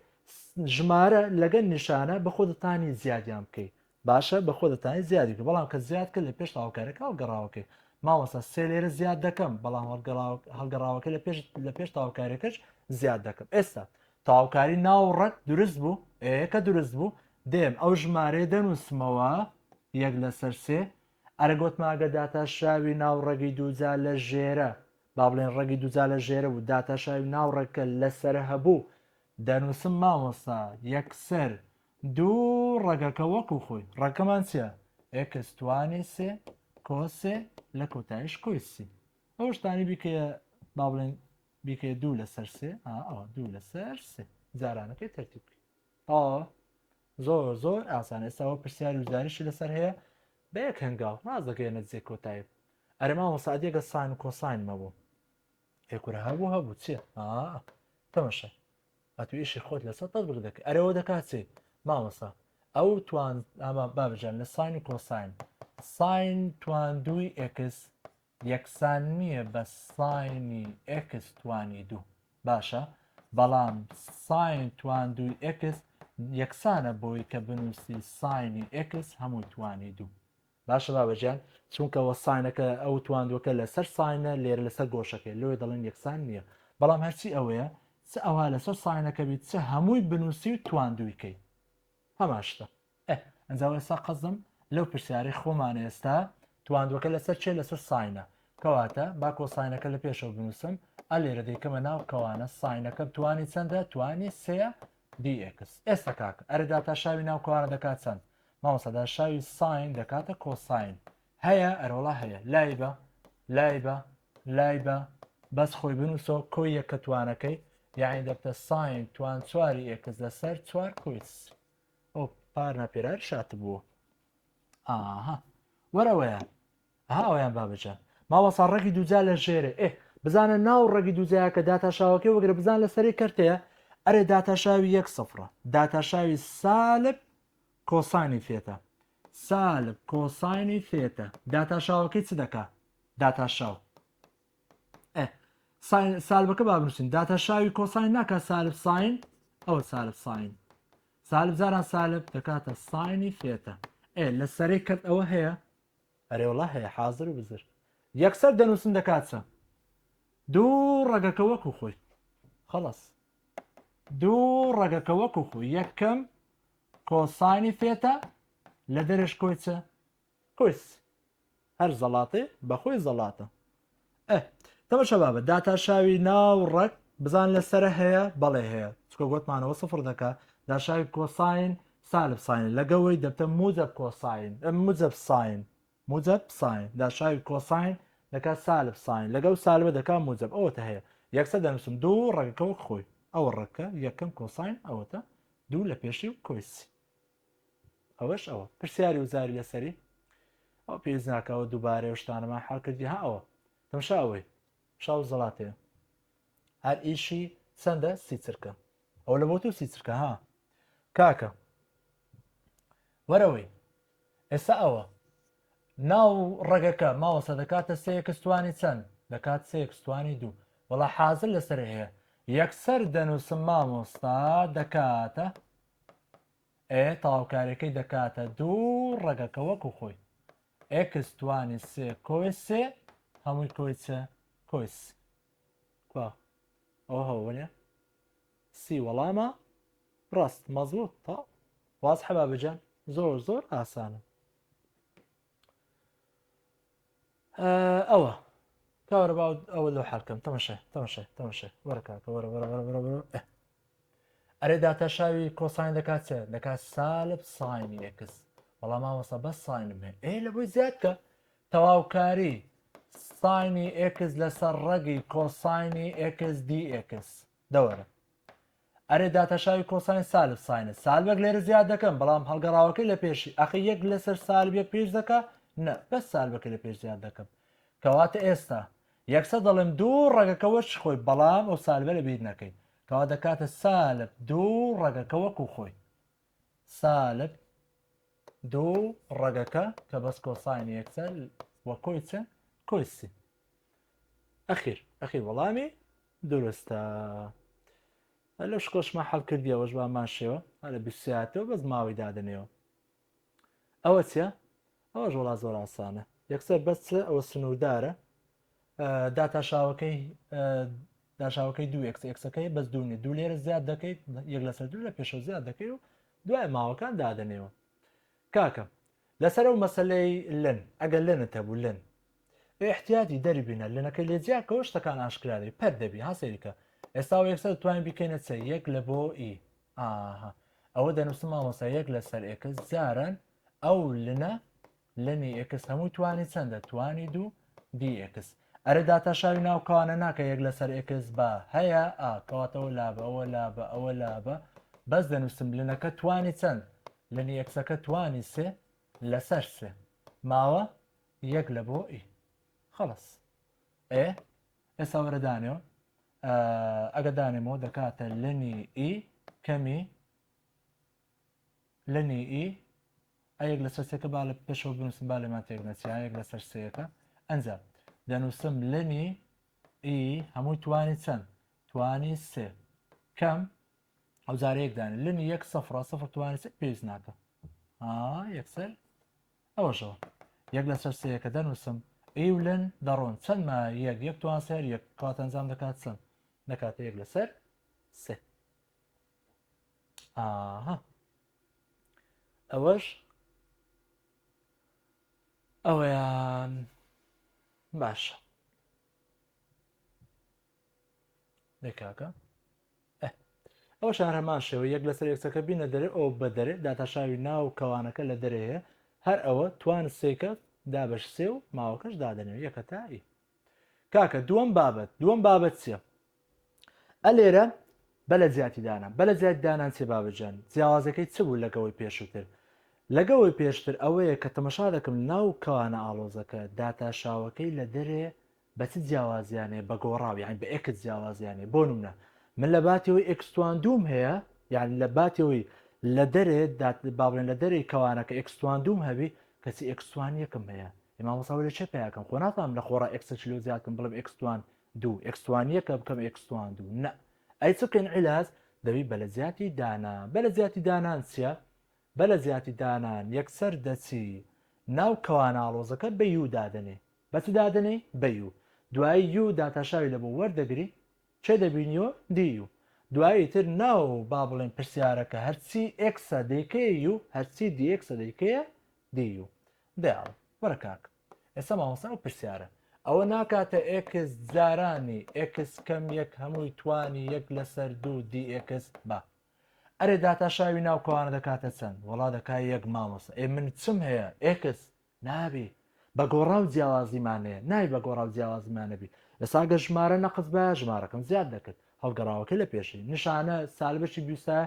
ژمارە لەگەل نیشانە بە خۆدەتانی زیادیان بکەی باشە بەخۆ دەتانی زیادی بکە بەڵام کە زیاد کرد لە پێش تاوکارەکە هەڵگەڕاوەکەی مامۆستا سێ لێرە زیاد دەکەم بەڵام هەڵگەڕاوەکە لە پێش لە پێش تاوکارەکەش زیاد دەکەم ئێستا تاوکاری ناو ڕەت دروست بوو ئێکە دروست بوو دێم ئەو ژمارەیە دەنووسمەوە یەک لەسەر سێ ئەرە گۆتماگە داتاشراوی ناو ڕەگی دووجا لە ژێرە با بڵێن ڕەگی دووجا لە ژێرە بوو داتاشراوی ناو ڕەگەکە لەسەر هەبوو دەنووسم مامۆستا یەکسەر دوو ڕەگەکە وەکو خۆی ڕەگەکەمان چییە؟ ئێکس توانی سێ کۆ سێ لە کۆتایش کۆی سی ئەو شتانی بیکەیە. با بڵێن بیکەی دوو لەسەر سێ ئەوە دوو لەسەر سێ جارانەکەی تەرتیب بکەی تەواوە زۆر زۆر ئاسان ئێستاوە پرسیاری وزاریشی لەسەر هەیە بە یەک هەنگاو ڕاست دەگەیەنە جێ کۆتایی ئەرێ مامۆستا ئەدی ئەگە ساین و کۆساین مەبوو ئێ کورە هەبوو هەبوو چیە تەمەشا ئەتو ئیشی خۆت لەسەر تەطبیق دەکەی ئەرەوە دەکات چی مامۆستا ئەو توان ئەمە بابجان لە ساین و کۆساین ساین توان دووی ئێکس یەکسان نییە بە ساینی ئێکس توانی دوو باشە بەڵام ساین توان دووی ئێکس یەکسانە بۆی کە بنووسی ساینی ئێکس هەمووی توانی دوو باشە بابە گیان چونکە وە ساینەکە ئەو تواندوەکە لەسەر ساینە لێرە لەسەر گۆشەکەی لۆیە دەڵێن یەکسان نییە بەڵام هەرچی ئەوەیە چ ئەوها لەسەر ساینەکە بیت چ هەمووی بنووسی و تواندووی کەی هەمان شتە ئێ ئەنجا ئێستا قەزم لەو پرسیارەی خۆمان ئێستا تواندوەکە لەسەر چێ لەسەر ساینە کەواتە با کۆساینەکە لە پێشەوە بنووسم ئە لێرە دەیکەمە ناو کەوانە ساینەکەم توانی چەندە توانی سێ dx ئێستا کاک ئەرێ داتاشاوی ناو کەوانە دەکات چەند مامۆستا داشاوی ساین دەکاتە کۆساین هەیە ئەرۆڵا هەیە لای بە لای بە لای بە بەس خۆی بنووسۆ کۆی یەکە توانەکەی یعنی دەبتە ساین توان چواری ئێکس لەسەر چوار کۆی ئەو پارنا پێرار شات بوو ئاها وەرەوەیان ئەها ئەویان بابەجان مامۆستا ڕەگی دووجا لە ژێرێ ئێ بزانە ناو ڕەگی دووجایەکە داتاشاوەکەی وەگرە بزان لە سەری کەرتەیە ئەرێ داتاشاوی یەک سفرە داتاشاوی سالب کۆسانی ثێتا سالب کۆسانی ثێتا داتاشاوەکەی چ دەکا داتاشاو ئێ ساین سالبەکە با بنووسین داتاشاوی کۆساین ناکا سالب ساین ئەوە سالب ساین سالب جاران سالب دەکاتە ساینی ثێتا ئێ لە سەرەی کەرت ئەوە هەیە ئەرێ وەڵا هەیە حازر و بزر یەکسەر دەنووسن دەکات چە دوو ڕەگەکە وەکو خۆی خەڵەس دوو ڕەگەکە وەکو خۆی یەکەم کۆسانی ثێتا لە دەرش کۆی چە کۆی هەر زەڵاتێ بەخۆی زەڵاتە ئە تەمەشا بابە داتاشاوی ناو ڕەگ بزان لەسرە هەیە بەڵێ هەیە چکە گوتمانەوە سفر دەکا داشاوی کۆساین سالب ساین لەگەوەی دەبتە موجب کۆساین موجب ساین موجب ساین داشاوی کۆساین دەکات سالب ساین لەگەڵ سالبە دەکات موجب ئەوەتە هەیە یەکسەر دەنووسم دوو ڕەگەکە وەک خۆی ئەوە ڕەگەکە یەکەم کۆساین ئەوەتە دوو لە پێشی و کۆی سی ئەوەش ئەوە پرسیاری وزاری لەسەری ئەو پێویست ناکەەوە دووبارە و شتانەمان حال کردی ها ئەوە تەمشا ئەوەی شاو زەڵاتێ هەر ئیشی چەندە سی چرکە ئەو لە بۆ تو سی چرکە ها کاکە وەرەوەی ئێستا ئەوە ناو ڕەگەکە ماوەسە دەکاتە سێ ئێکس توانی چەند دەکات سێ ئێکس توانی دوو وەڵا حازر لەسەر هەیە یەکسەر دەنووسم مامۆستا دەکاتە ئێ تەواوکاریەکەی دەکاتە دوو ڕەگەکە وەکو خۆی ئێکس توانی سێ کۆی سێ هەمووی کۆی چ کۆی سی کوا ئەوە هەوە سی وەڵامە ڕاست مەزبوط تا وازحە بابەجان زۆر زۆر ئاسانە ئەوە کاوەرە با ئەوە لەو حالکەم تەمەشای تەمەشای تەمەشای وەرە کاکە وەرە وەرە وەرە وەرە وەرە ئەرێ داتاشاوی کۆساین دەکات چێ دەکات سالب ساینی ئێکس بەڵام مامۆستا بەس ساینم هەیە ئێ لە بۆی زیاد کە تەواوکاری ساینی ئێکس لەسەر ڕەگی کۆساینی ئێکس دی ئێکس دەوەرە ئەرێ داتاشاوی کۆساین سالب ساینە سالبێک لێرە زیاد دەکەم بەڵام هەڵگەڕاوەکەی لە پێشی ئەخی یەک لەسەر سالب یەک پێش دەکا نە بەس سالبەکە لە پێش زیاد دەکەم کەواتە ئێستا یەکسەر دەڵێم دوو ڕەگەکە وەچ خۆی بەڵام ئەو سالبە لە بیر نەکەی کەوا دەکاتە سالب دوو ڕەگەکە وەکو خۆی سالب دوو ڕەگەکە کە بەس کۆساین یەکسەر وە کۆی چ کۆی سی ئەخیر ئەخیر وەڵامی دروستە لەو شکۆشمان حەل کردیەوەش بامان شێوە هەرە بیسیاتەوە بەس ماوەی دادەنێەوە ئەوە چیە ئەوەش وڵا زۆر ئاسانە یەکسەر بەس چ ئەوە سنووردارە داتاشاوەکەی داشاوەکەی دوو ئێکس ئێکسەکەی بەس دوو نیە دوو لێرە زیاد دەکەیت یەک لەسەر دوو لە پێشەوە زیاد دەکەی و دوای ماوەکان دادەنێەوە کاکە لەسەر ئەو مەسلەی لن ئەگەر لنت هەبوو لن احتیاطی دەری بینە لنەکەی لێ جیاکەوە شتەکان ئاشکرا دەبی پەر دەبی ها سەیرکە ئێستا و یەکسەر توانین بیکەینە چە یەک لە بۆ ئی ئاها ئەوە دەنووسم مامۆستا یەک لەسەر ئێکس جاران ئەو لنە لنی ئێکس هەمووی توانی چەندە توانی دوو دی ئێکس. ئەرێ داتاشاوی ناو کەوانە ناکە یەک لەسەر x بە هەیە ئا کەواتەوە لابە ئەوە لابە ئەوە لابە بەس دەنووسم ln ەکە توانی چەند ln ی x ەکە توانی سێ لەسەر سێ ماوە یەک لە بۆ e خەڵس ئێ ئێستا وەرە دانێەوە ئەگە دانێمەوە دەکاتە ln ی e کەمی ln ی e ئە یەک لەسەر سێکە با لە پێشەوە بنووسم با لێمان تێک نەچێ ئا یەک لەسەر سێیەکە ئەنجا دەنووسم ln ی e هەمووی توانی چەند توانی سێ کەم ئەو جارە یەک دانێ ln ی یەک سفرە سفر توانی سێ پێویست ناکە ئا یەکسەر ئەوەشەوە یەک لەسەر سێیەکە دەنووسم e و ln دەڕۆن چەند ما یەک یەک توان سێر یەک کەواتە ئەنجام دەکات چەند دەکاتە یەک لەسەر سێ ئاها ئەوەش ئەوەیان باشە دەکاکە ئەوە شار هەمان شێوە یەک لەسەر یەکسەکە بینە دەرێ ئەو بە دەرێ داتاشاوی ناو کەوانەکە لە دەرێ هەیە هەر ئەوە توان سێکە دابش سێ و ماوەکەش دادەنێ یەکە تایی کاکە دووەم بابەت دووەم بابەت چییە؟ ئە لێرە بە لە جیاتی دانان بە لە جیاتی دانان چێ بابەجان جیاوازەکەی چ بوو لەگەوەی پێشووتر لەگەوەی پێشتر ئەوەیە کە تەمەشا دەکەم ناو کەوانە ئاڵۆزەکە داتاشاوەکەی لە دەرێ بە چ جیاوازیانێ بە گۆڕاو یعنی بە x جیاوازیانێ بۆ نمونە من لە باتەوەی x توان دووم هەیە یعنی لە باتەوەی لە دەرێ با بڵێن لە دەرێی کەوانەکە x توان دووم هەبی کەچی x توان یەکم هەیە مامۆستا وەرە چێ پیاکەم خۆ ناتوانم لە خۆڕا x لۆ زیاد کەم بڵێم x توان دوو x توان یەکە بکەم x توان دوو نە ئەی چ بکەین عیلاج دەبی بە لە جیاتی دانان بە لە جیاتی دانان چییە بە لە جیاتی دانان یەکسەر دەچی ناو کەوانە ئاڵۆزەکە بە u دادەنێ بە چ دادەنێی بە u دوایی u داتاشاوی لە بۆ وەردەگری چێ دەبینیەوە du دوایی تر ناو با بڵێن پرسیارەکە هەرچی x ە دەیکەیە u هەرچی dx ە دەیکەیە du دەیاڵم وەرە کاک ئێستا مامۆستا ئەو پرسیارە ئەوە ناکاتە x جارانی x کەم یەک هەمووی توانی یەک لەسەر دوو dx بە ئەرێ داتاشاوی ناو کەوانە دەکاتە چەند وەڵا دەکا یەک مامۆستا ئێ من چم هەیە x نابی بە گۆڕاو جیاوازیمان هەیە نای بە گۆڕاو جیاوازیمان نەبی ئێستا گە ژمارە نەقس بە ژمارەکەم زیاد دەکرد هەڵگەڕاوەکە لە پێشی نیشانە سالبەشی بیوسا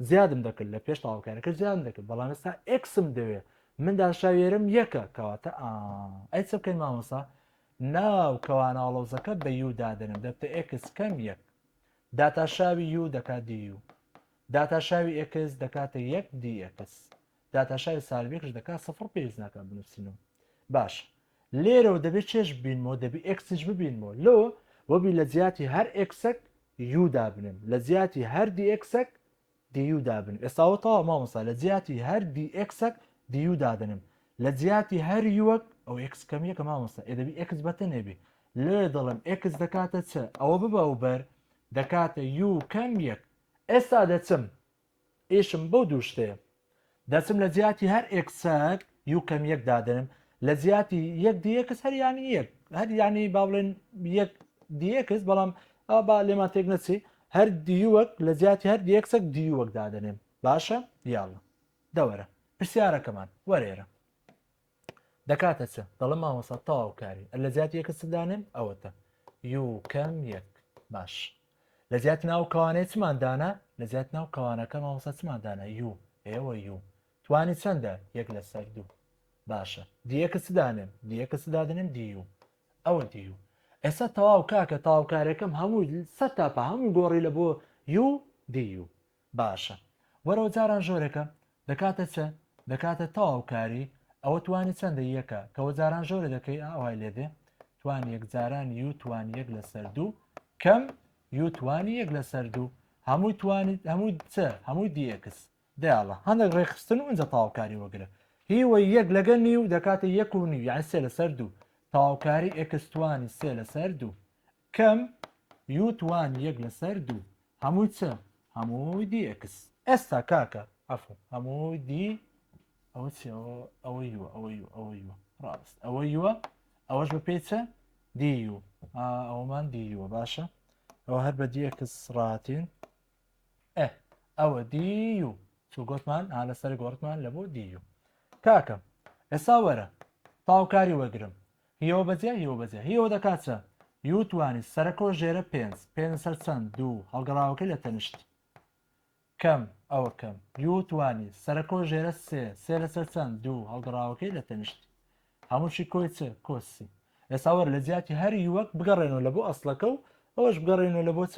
زیادم دەکرد لە پێش تاوکارەکە زیادم دەکرد بەڵام ئێستا x م دەوێ من داشاوێرم یەکە کەواتە ئەی چ بکەین مامۆسا ناو کەوانە ئاڵۆزەکە بە u دادەنم دەبتە x کەم یەک داتاشاوی u دەکات du داتاشاوی x دەکاتە یەک dx داتاشاوی سالبێکش دەکات سفر پێویست ناکات بنووسینەوە باش لێرەوە دەبێت چێش ببینمەوە دەبی x یش ببینمەوە لۆ وەبی لە جیاتی هەر x ەک u دابنێم لە جیاتی هەر dx ەک du دابنێم ئێستاوە تەواو مامۆستا لە جیاتی هەر dx ەک du دادەنێم لە جیاتی هەر u ەک ئەو x کەم یەکە مامۆستا ئێ دەبی x بەتەنێ بی لێ دەڵێم x دەکاتە چ ئەوە ببە و بەر دەکاتە u کەم یەک ئێستا دەچم ئیشم بەو دوو شتەیە دەچم لە جیاتی هەر x ەک u کەم یەک دادەنم لە جیاتی یەک dx هەر یانی یەک هەر یانی با بڵێن یەک dx بەڵام ئەوە با لێمان تێک نەچی هەر du ەک لە جیاتی هەر dx ەک du ەک دادەنێم باشە یاڵە دەوەرە پرسیارەکەمان وەرێرە دەکاتە چ دەڵێم مامۆستا تەواو کاری لە جیاتی x دانێم ئەوەتە u کەم یەک باش لە جیاتی ناو کەوانەیە چمان دانا لە جیاتی ناو کەوانەکە مامۆستا چمان دانا u ئێوە u توانی چەندە یەک لەسەر دوو باشە dx دانێم dx دادنێم du ئەوە du ئێستا تەواو کاکە تەواوکارەکەم هەمووی سەر تاپا هەموو گۆڕی لە بۆ u du باشە وەرەوە جاران ژۆرێکە دەکاتە چ دەکاتە تەواو کاری ئەوە توانی چەندە یەکە کەوە جاران ژۆرە دەکەی ئاوای لێدێ توان یەک جاران u توان یەک لەسەر دوو کەم u توانی یەک لەسەر دوو هەمووی توانی هەمووی چ هەمووی dx دەیاڵە هەندێک ڕێکخستن و ئینجا تەواوکاری وەگرە هیوە یەک لەگە نیو دەکاتە یەک و نیو یعنی سێ لەسەر دوو تەواوکاری x توانی سێ لەسەر دوو کەم u توانی یەک لەسەر دوو هەمووی چ؟ هەمووی dx. ئێستا کاکە عەفو هەمووی d ئەوە چی ئەوە ئەوە u ە ئەوە u ئەوە u ە ڕاست ئەوە u ە ئەوەش بە پێی چ du ئەوەمان du ە باشە ئەوە هەر بە dx ڕاتین ئە ئەوە du چو گۆتمان ها لەسەر گۆڕتمان لە بۆ du کاکە ئێستا وەرە تاوکاری وەگرم هیەوە بەجیا هیەوە بەجیا هیەوە دەکات چە؟ U توانی سەرەکۆ ژێرە پێنج، پێنج لەسەر چەند؟ دوو، هەڵگەڕاوەکەی لە تەنیشت. کەم، ئەوە کەم. U توانی سەرەکۆ ژێرە سێ، سێ لەسەر چەند؟ دوو، هەڵگەڕاوەکەی لە تەنیشت. هەمووشی کۆی چ؟ کۆ سی. ئێستا وەرە لە جیاتی هەر U ەک بگەڕێنەوە لە بۆ ئەسڵەکە و ئەوەش بگەڕێنەوە لە بۆ چ؟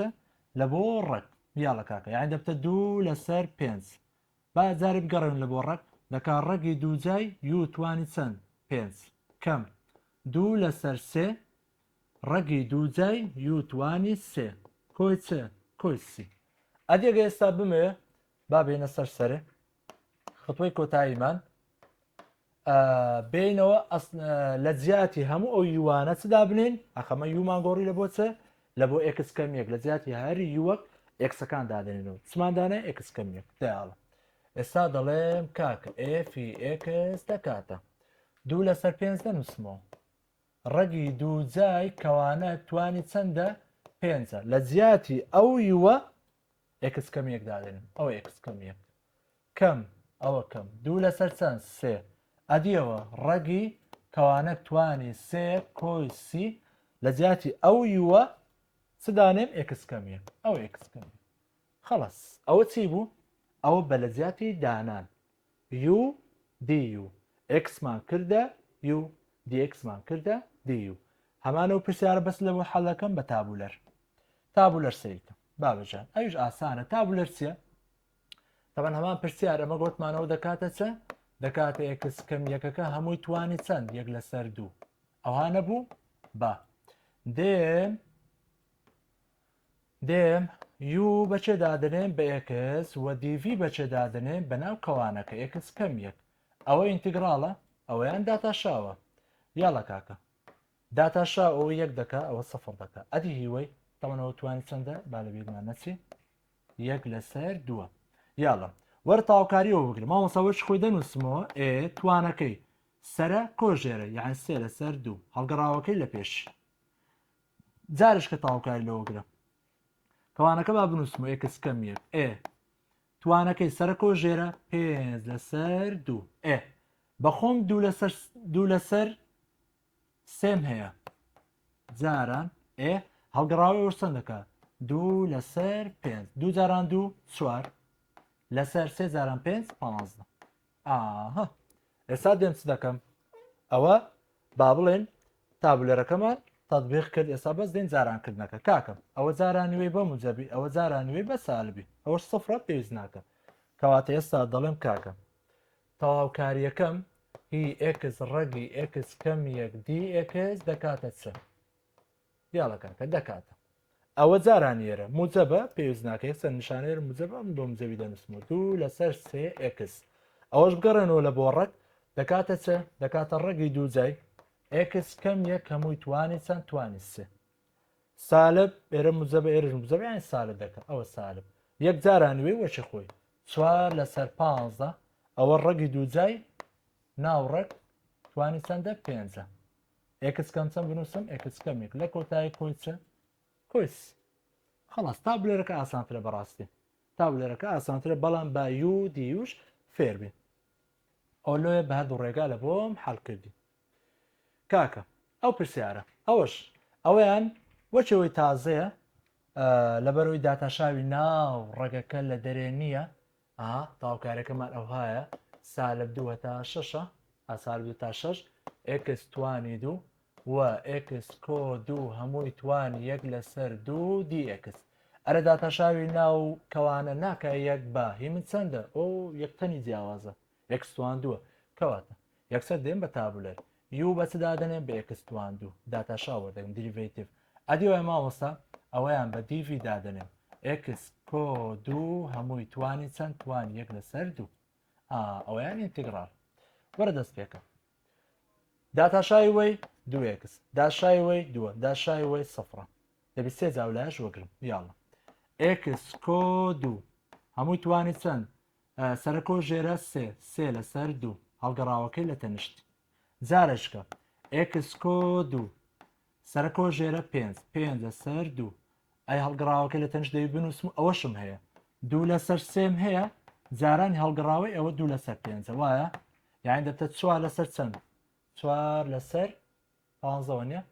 لە بۆ ڕەگ. یاڵە کاکە یانی دەبتە دوو لەسەر پێنج. با جارێ بگەڕێن لە بۆ ڕەگ دەکا ڕەگی دووجای U توانی چەند؟ پێنج. کەم. دوو لەسەر سێ ڕەگی دووجای U توانی سێ کۆی چ؟ کۆی سی. ئەدی ئەگەر ئێستا بمەوێ با بێینە سەر سەرێ خطوەی کۆتاییمان بینەوە لە جیاتی هەموو ئەو U انە چ دابنین ئەخەمە U مان گۆڕی لە بۆ چ لە بۆ x کەم یەک لە جیاتی هەر U ەک x ەکان دادێنەوە چماندانە x کەم یەک دایاڵە ئێستا دەڵێم کاکە f ی x دەکاتە دوو لەسەر پێنج دەنووسمەوە ڕەگی دووجای کەوانە توانی چەندە پێنجە لە جیاتی ئەو U ە x کەم یەک دادێنم ئەو x کەم یەک کەم ئەوە کەم دوو لەسەر چەند سێ ئەدیەوە ڕەگی کەوانە توانی سێ کۆی سی لە جیاتی ئەو U ە چ دانێم x کەم یەک ئەو x کەم یەک خەڵەس ئەوە چی بوو ئەوە بە لە جیاتی دانان U du x مان کردە U dx مان کردە du هەمان ئەو پرسیارە بەس لەوە حەلەکەم بە tabular tabular سەیرکە بابەجان ئەویش ئاسانە tabular چییە تەبەن هەمان پرسیار ئەمە گۆتمانەوە دەکاتە چە دەکاتە x کەم یەکەکە هەمووی توانی چەند یەک لەسەر دوو ئەوها نەبوو با دێم دێم U بەچێ دادەنێم بە x وە dv بەچێ دادەنێم بە ناو کەوانەکە x کەم یەک ئەوە integral ە ئەوەیان داتاشاوە یاڵە کاکە داتاشا ئەوە یەک دەکا ئەوە سفر دەکا ئەدی هیوەی تەمەنەوە توانی چەندە با لە بیرمان نەچی یەک لەسەر دووە یاڵە وەرە تاوکاریەوە بگرە مامۆستا وەش خۆی دەنووسمەوە ئێ توانەکەی سەرە کۆژێرە یان سێ لەسەر دوو هەڵگەڕاوەکەی لە پێش جارش کە تاوکاری لەوە گرە کەوانەکە با بنووسمەوە x کەم یەک ئێ توانەکەی سەرەکۆ ژێرە پێنج لەسەر دوو ئێ بەخۆم دوو لەسەر دوو لەسەر سێم هەیە جاران ئێ هەڵگەڕاوی ئەوش چەند دەکا دوو لەسەر پێنج دوو جاران دوو چوار لەسەر سێ جاران پێنج پانزدە ئاها ئێستا دێم چ دەکەم ئەوە با بڵێن tabular ەکەمان تطبیق کرد ئێستا بەس دێن جارانکردنەکە کاکەم ئەوە جارانوێ بە موجەبی ئەوە جارانوێ بە سالبی ئەوە سفرە پێویست ناکە کەواتە ئێستا دەڵێم کاکەم تەواوکاریەکەم هی x ڕەگی x کەم یەک dx دەکاتە چ یاڵە کاکە دەکاتە ئەوە جاران یێرە موجەبە پێویست ناکە یەکسەر نیشانەیەر موجەبە من بۆ موجەبی دەنووسمەوە دوو لەسەر سێ x ئەوەش بگەڕێنەوە لە بۆ ڕەگ دەکاتە چ دەکاتە ڕەگی دوو جای x کەم یەک هەمووی توانی چەند توانی سێ سالب ئێرە موجەبە ئێرەش موجەبە یانی سالب دەکە ئەوە سالب یەک جاران وێ وەچی خۆی چوار لەسەر پانزە ئەوە ڕەگی دوو جای ناو ڕەگ توانی چەندە پێنجە x کەم چەند بنووسم x کەم یەک لە کۆتایی کۆی چ کۆی س خلاص tabular ەکە ئاسانترە بەڕاستی tabular ەکە ئاسانترە بەڵام با u du ش فێر بین ئەو لۆیە بە هەردوو ڕێگا لە بۆم حەل کردی کاکە ئەو پرسیارە ئەوەش ئەوەیان وەچەوەی تازەیە لەبەرەوەی داتاشاوی ناو ڕەگەکە لە دەرێ نییە ئا تاوکارەکەمان ئەوهایە سالب دوو هەتا شەشە ئا سالب دوو تا شەش x توانی دوو و x کۆ دوو هەمووی توانی یەک لەسەر دوو dx ئەرە داتاشاوی ناو کەوانە ناکە یەک بە هی من چەندە ئۆ یەک تەنی جیاوازە x توان دووە کەواتە یەکسەر دێم بە tabular u بە چ دادەنێم بە x توان دوو داتاشا وەردەگرم derivative ئەدی وای مامۆستا ئەوەیان بە dv دادەنێم x کۆ دوو هەمووی توانی چەند توانی یەک لەسەر دوو ئەوەیان integral وەرە دەست پێکە داتاشای وەی دوو x داشای وەی دووە داشای وەی سفرە دەبی سێ جاولایش وەگرم یاڵە x کۆ دوو هەمووی توانی چەند سەرەکۆ ژێرە سێ سێ لەسەر دوو هەڵگەڕاوەکەی لە تەنیشت جارێکە x کۆ دوو سەرەکۆ ژێرە پێنج پێنج لەسەر دوو ئەی هەڵگەڕاوەکە لە تەنیشت دەوی بنووسم ئەوەشم هەیە دوو لەسەر سێم هەیە جارانی هەڵگەڕاوەی ئەوە دوو لەسەر پێنجە وایە یانی دەبتە چوار لەسەر چەند چوار لەسەر پانزەوە نیە؟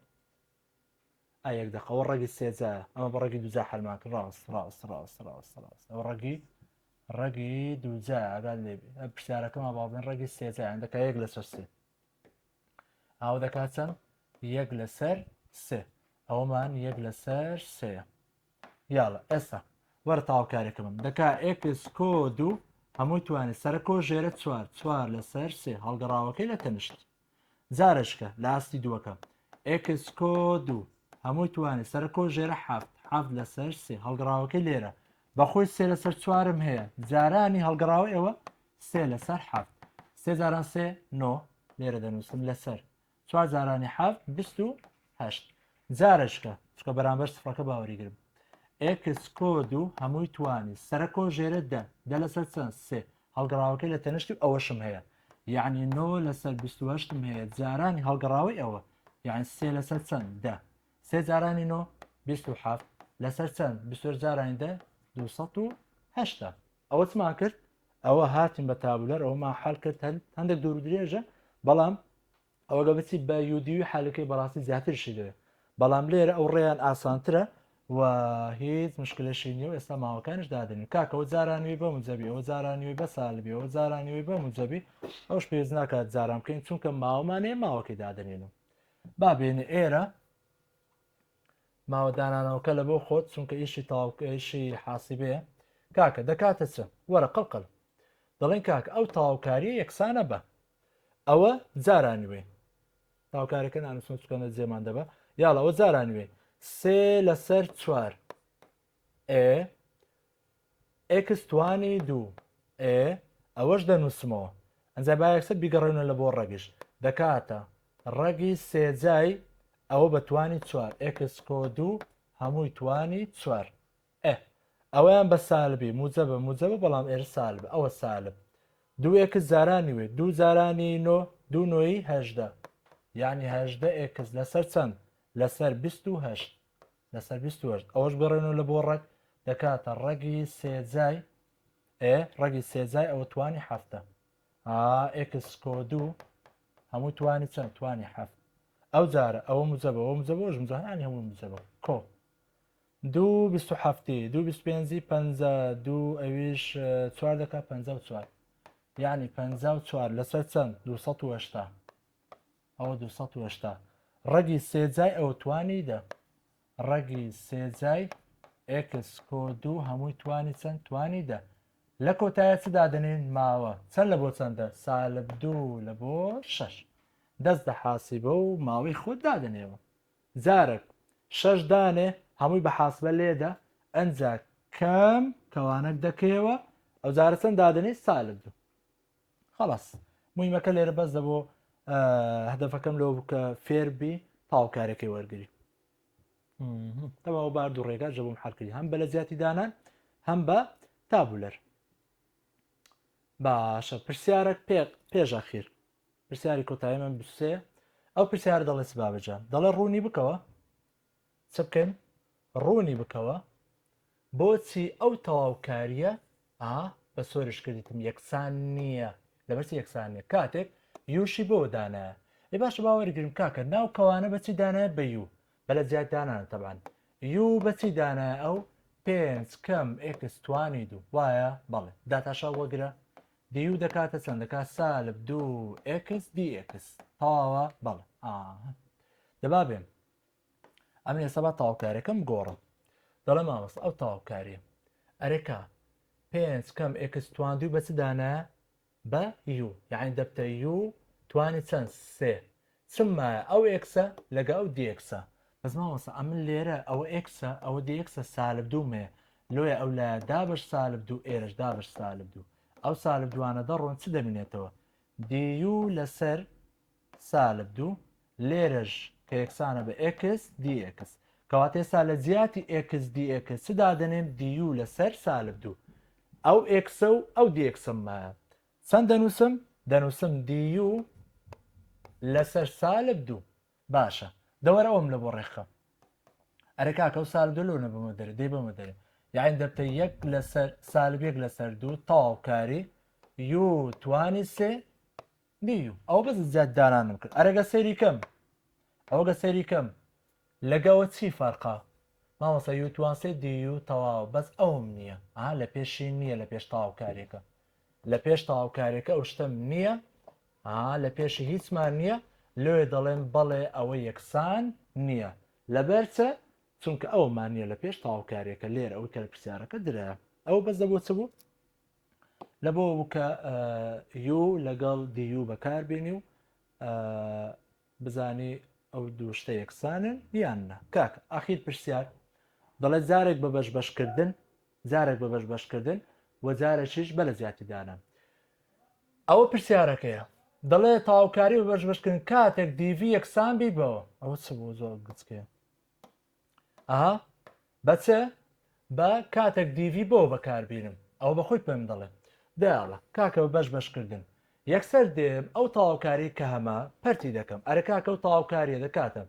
ئا یەک دەقە ئەوە ڕەگی سێجایە ئەمە بە ڕەگی دووجا حەلمان کرد ڕاست ڕاست ڕاست ڕاست ڕاست ئەوە ڕەگی ڕەگی دووجا ئاگات لێ بێ پرسیارەکەمان با بڵێن ڕەگی سێجا یان دەکا یەک لەسەر سێ ئاو دەکات چەند یەک لەسەر سێ ئەوەمان یەک لەسەر سێ یاڵە ئێستا وەرە تاوکارێکم دەکا ئێکس کۆ دوو هەمووی توانێت سەرە کۆ ژێرە چوار چوار لەسەر سێ هەڵگەڕاوەکەی لە تەنشت جارشکە لە ئاستی دووەکە ئێکس کۆ دوو هەمووی توانێت سەرە کۆ ژێرە حەفت حەفت لەسەر سێ هەڵگەڕاوەکەی لێرە بەخۆی سێ لەسەر چوارم هەیە جارانی هەڵگەڕاوە ئێوە سێ لەسەر حەفت سێ جاران سێ نۆ لێرە دەنووسم لەسەر چوار جارانی حەفت 28 جارشکە چکە بەرامبەر سفرەکە باوەری گرم ئێکس کۆ دوو هەمووی توانی سەرە کۆ ژێرە دە دە لەسەر چەند سێ هەڵگەڕاوەکەی لە تەنشتی ئەوەشم هەیە یعنی نۆ لەسەر 28م هەیە جارانی هەڵگەڕاوەی ئەوە یعنی سێ لەسەر چەند دە سێ جارانی نۆ 27 لەسەر چەند 28 جارانی دە 280 ئەوە چمان کرد ئەوە هاتین بە tabular ئەوەمان حل کرد هەندێک دوور درێژە بەڵام ئەوە گە بچی بە u du حالەکەی بەڕاستی زیاترشی دەوێت بەڵام لێرە ئەو ڕێیان ئاسانترە و هیچ مشکلەشی نیە و ئێستا ماوەکانش دادەنین کاکەەوە جارانوی بە موجەبی ئەوە جارانوی بە سالبی ئەوە جارانوی بە موجەبی ئەوش پێویست ناکات جاران بکەین چونکە ماوەمانەیە ماوەکەی دادەنین و با بێنە ئێرە ماوە دانانەوەکە لە بۆ خۆت چونکە ئیشی تەواوکەشی حاسیبەیە کاکە دەکاتە چ وەرە قڵقل دەڵێن کاکە ئەو تەواوکاریە یەکسانە بە ئەوە جارانوێ تاوکارەکە نانووسم چکەنە جێمان دەبە یاڵ ئەوە جارانوێ سێ لەسەر چوار ئێ ئێکس توانی دوو ئێ ئەوەش دەنووسمەوە ئەنجا با یەکسەر بیگەڕێنە لە بۆ ڕەگیش دەکاتە ڕەگی سێجای ئەوە بە توانی چوار ئێکس کۆ دوو هەمووی توانی چوار ئێ ئەوەیان بە سالبی موجەبە موجەبە بەڵام ئێرە سالب ئەوە سالب دوو ئێکس جارانی وێ دوو جارانی نۆ دوو نۆیی هەژدە یعنی هەژدە ئێکس لەسەر چەند لەسەر 28 لەسەر 28 ئەوەش بگەڕێنەوە لە بۆ ڕەگ دەکاتە ڕەگی سێجای ئێ ڕەگی سێجای ئەوە توانی هەفتە ئا ئێکس کۆ دوو هەموو توانی چەند توانی هەفت ئەو جارە ئەوە موجەبە ئەوە موجەبە ئەوش موجەبە هەنانی هەموو موجەبە کۆ دوو بیست و حەفتی دوو بیست پێنجی پەنجا دوو ئەویش چوار دەکا 54 یعنی 54 لەسەر چەند 280 ئەوە 280 ڕەگی سێجای ئەوە توانی دە ڕەگی سێجای ئێکس کۆ دوو هەمووی توانی چەند توانی دە لە کۆتایە چ دادەنێن ماوە چەند لە بۆ چەندە سالب دوو لە بۆ شەش دەست دە حاسیبە و ماوەی خۆت دادەنێەوە جارەک شەش دانێ هەمووی بە حاسبە لێدە ئەنجا کەم کەوانەک دەکەیەوە ئەو جارە چەند دادەنێ سالب دوو خلاص مویمەکە لێرە بەس دەبۆ هەدەفەکەم لەوە بوو کە فێربی تاوکارەکەی وەرگری تەواو بار دوو ڕێگا ژەبووم حەلکردی هەم بە لە زیاتی دانان هەم بە tabular باشە پرسیارێک پێ پێش ئەخیر پرسیاری کۆتایی من بسێ ئەو پرسیار دەڵێ چ بابەجان دەڵێ ڕوونی بکەوە چ بکەین ڕوونی بکەوە بۆچی ئەو تەواوکاریە ئا بە سۆریش کردیتم یەکسان نییە لەبەرچی یەکسان نییە کاتێک یوشی بۆ دانایە ئێ باشە با وەرگرم کاکە ناو کەوانە بەچی دانایە بە یو بە لە جیات دانانە تەبان یو بەچی دانایە ئەو پێنج کەم ئێکس توانی دوو وایە بەڵێ داتاشا وەگرە du دەکاتە چەند دەکات سالب دوو ئێکس دی ئێکس تەواوە بەڵێ ئا دەبا بێم ئەمن ئێستا با تەواوکارەکەم گۆڕم دەڵێ مامۆستا ئەو تەواوکاریە ئەرێکا پێنج کەم ئێکس تواندوی بە چ دانایە بە یو یعنی دەبتە یو توانی چەند سێ چم مایە ئەو ئێکسە لەگە ئەو دیەکسە بەس مامۆستا ئەمن لێرە ئەوە ئێکسە ئەوە دیەکسە سالب دوومێ لۆیە ئەو لایە دابش سالب دوو ئێرەش دابش سالب دوو ئەو سالب دوانە دەڕۆن چ دەمینێتەوە du لەسەر سالب دوو لێرەش کە یەکسانە بە ئێکس دی ئێکس کەواتە ئێستا لە جیاتی ئێکس دی ئێکس چ دادەنێم du لەسەر سالب دوو ئەو ئێکسە و ئەو دی ئێکسم مایە چەند دەنووسم دەنووسم du لەسەر سالب دوو باشە دەوەرە ئەوم لە بۆ ڕێکخە ئەرێ کاکە ئەو سالب دوو لۆ نەبمە دەرێ دەی بەمە دەرێ یاین دەبتە یەک لەسەر سالب یەک لەسەر دوو تەواوکاری یو توانی سێ du ئەوە بەس زیاد دانانم کرد ئەرەگە سەیری کەم ئەوەگە سەیری کەم. لەگەوە چی فەرقە؟ مامۆستا u توان سێ du تەواو بەس ئەوم نییە ئا لە پێشی نییە لە پێش تەواوکارێکە لە پێش تەواوکارێکە ئەو شتەم نییە ئا لە پێشی هیچمان نییە لۆیە دەڵێم بەڵێ ئەوە یەکسان نییە لەبەر چ چونکە ئەومان نییە لە پێش تەواوکارێکە لێرە ئەوەی کە لە پرسیارەکە درایە ئەو بەس دەبۆ چ بوو لە بۆ بوو کە u لەگەڵ du بەکاربێنی و بزانی ئەو دوو شتە یەکسانن یان نا کاکە ئاخیر پرسیار دەڵێ جارێک بە بەش بەشکردن جارێک بە بەش بەشکردن و جارێکیش بە لە زیاتی دانان ئەوە پرسیارەکەیە دەڵێ تاوکاری بە بەش بەشکردن کاتێک dv یەکسان بی بەوە ئەوە چ بوو زۆر گچکەیە ئەها بە چ بە کاتێک dv بۆ بەکاربینم ئەوە بەخۆی پێم دەڵێ دەیاڵە کاکە بە بەش بەشکردن یەکسەر دێم ئەو تەواوکاری کە هەمە پەرتی دەکەم ئەرە کاکە و تەواوکاریە دەکاتە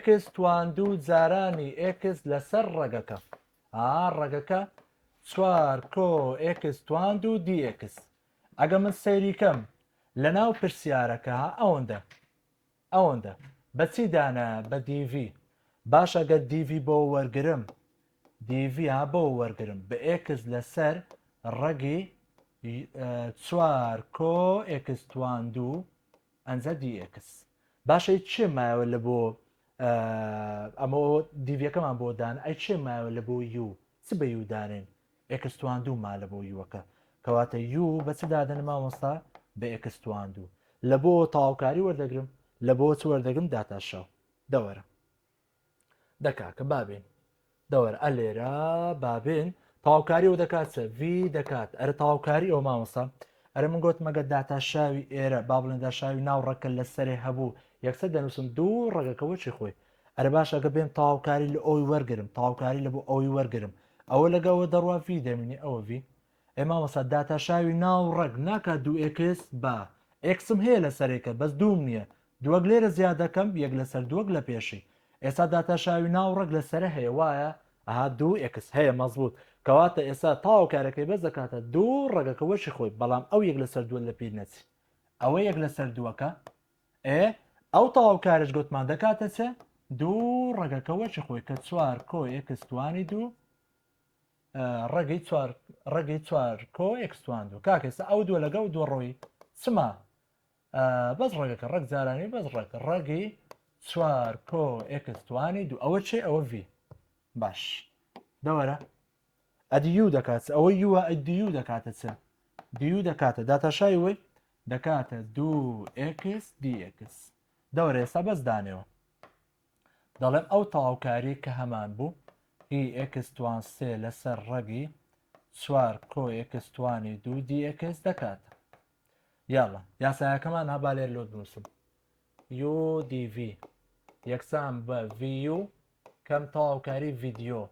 x توان دوو جارانی x لەسەر ڕەگەکە ئا ڕەگەکە چوار کۆ x توان دوو dx ئەگە من سەیری کەم لەناو پرسیارەکە ئەوەندە ئەوەندە. بە چی دانایە؟ بە dv. باشە گەر dv بۆ وەرگرم dv ها بۆ وەرگرم بە x لەسەر ڕەگی چوار کۆ x توان دوو ئەنجا dx باشە چێ مایەوە لە بۆ ئەمە dv یەکەمان بۆ دان ئەی چێ مایەوە لە بۆ u چ بە u دانێن x توان دوو ما لە بۆ u ەکە کەواتە u بە چ دادەنم مامۆستا بە x توان دوو لە بۆ تەواوکاری وەردەگرم لە بۆ چ وەردەگرم داتاشاو دەوەرە دەکاکە بابێن دەوەرە ئەلێرە بابێن تەواوکاری و دەکات چە v دەکات ئەرە تەواوکاری ئەو مامۆستا ئەرە من گوتم ئەگەر داتاشاوی ئێرە با بڵێن داشاوی ناو ڕەکە لە سەرێ هەبوو یەکسەر دەنووسم دوو ڕەگەکە وەچی خۆی ئەرە باشە گە بێم تەواوکاری لە ئەوی وەرگرم تەواوکاری لە بۆ ئەوی وەرگرم ئەوە لەگەوە دەڕوا v دەمینی ئەوە v ئێ مامۆستا داتاشاوی ناو ڕەگ ناکات دوو x با x م هەیە لە سەرێکە بەس دووم نییە دووەک لێرە زیاد دەکەم یەک لەسەر دووەک لە پێشی ئێستا داتاشاوی ناو ڕەگ لە سەرە هەیە وایە ئەها دوو x هەیە مەزبوط کەواتە ئێستا تاو کارەکەی بەس دەکاتە دوو ڕەگەکە وەشی خۆی بەڵام ئەو یەک لەسەر دووە لە پیر نەچی ئەوە یەک لەسەر دووەکە ئێ ئەو تەواوکارش گوتمان دەکاتە چ دوو ڕەگەکە وەکی خۆی کە چوار کۆ x توانی دوو ڕەگی چوار ڕەگی چوار کۆ x توان دوو کاکە ئێستا ئەو دووە لەگەڵ دووە ڕۆی چما بەس ڕەگەکە ڕەگ جارانی بەس ڕەگ ڕەگی چوار کۆ x توانی دوو ئەوە چێ ئەوە v باش دەوەرە ئەدی u دەکات ئەوە u ە ئەدی u دەکاتە چ du دەکاتە داتاشای وی دەکاتە دوو x dx دەوەرە ئێستا بەس دانێوە دەڵێم ئەو تەواوکاری کە هەمان بوو هی x توان سێ لەسەر ڕەگی چوار کۆ x توانی دوو dx دەکات یاڵە یاسایەکەمان هەبا لێر لۆت بنووسم u dv یەکسان بە VU کەم تەواوکاری ڤیدیۆ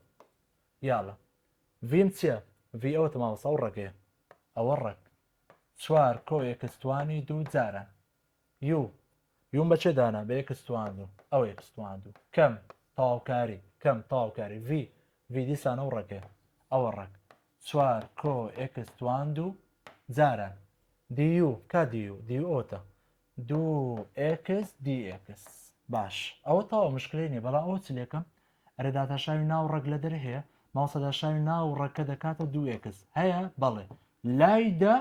یاڵە v م چییە؟ v ئەوە تەماوەسا و ڕەگەیە ئەوە ڕەگ چوار کۆ x توانی دوو جاران u u م بە چێ دانا بە x توان دوو ئەو x توان دوو کەم تەواوکاری کەم تەواوکاری v v دیسانە و ڕەگەیە ئەوە ڕەگ چوار کۆ x توان دوو جاران du کا du du ئەوەتە دوو x dx باش ئەوە تەواو مشکلەی نییە بەڵام ئەوە چ لێکەم ئەرێ داتاشاوی ناو ڕەگ لە دەرێ هەیە مامۆستا داشاوی ناو ڕەگکە دەکاتە دوو x هەیە بەڵێ لای دە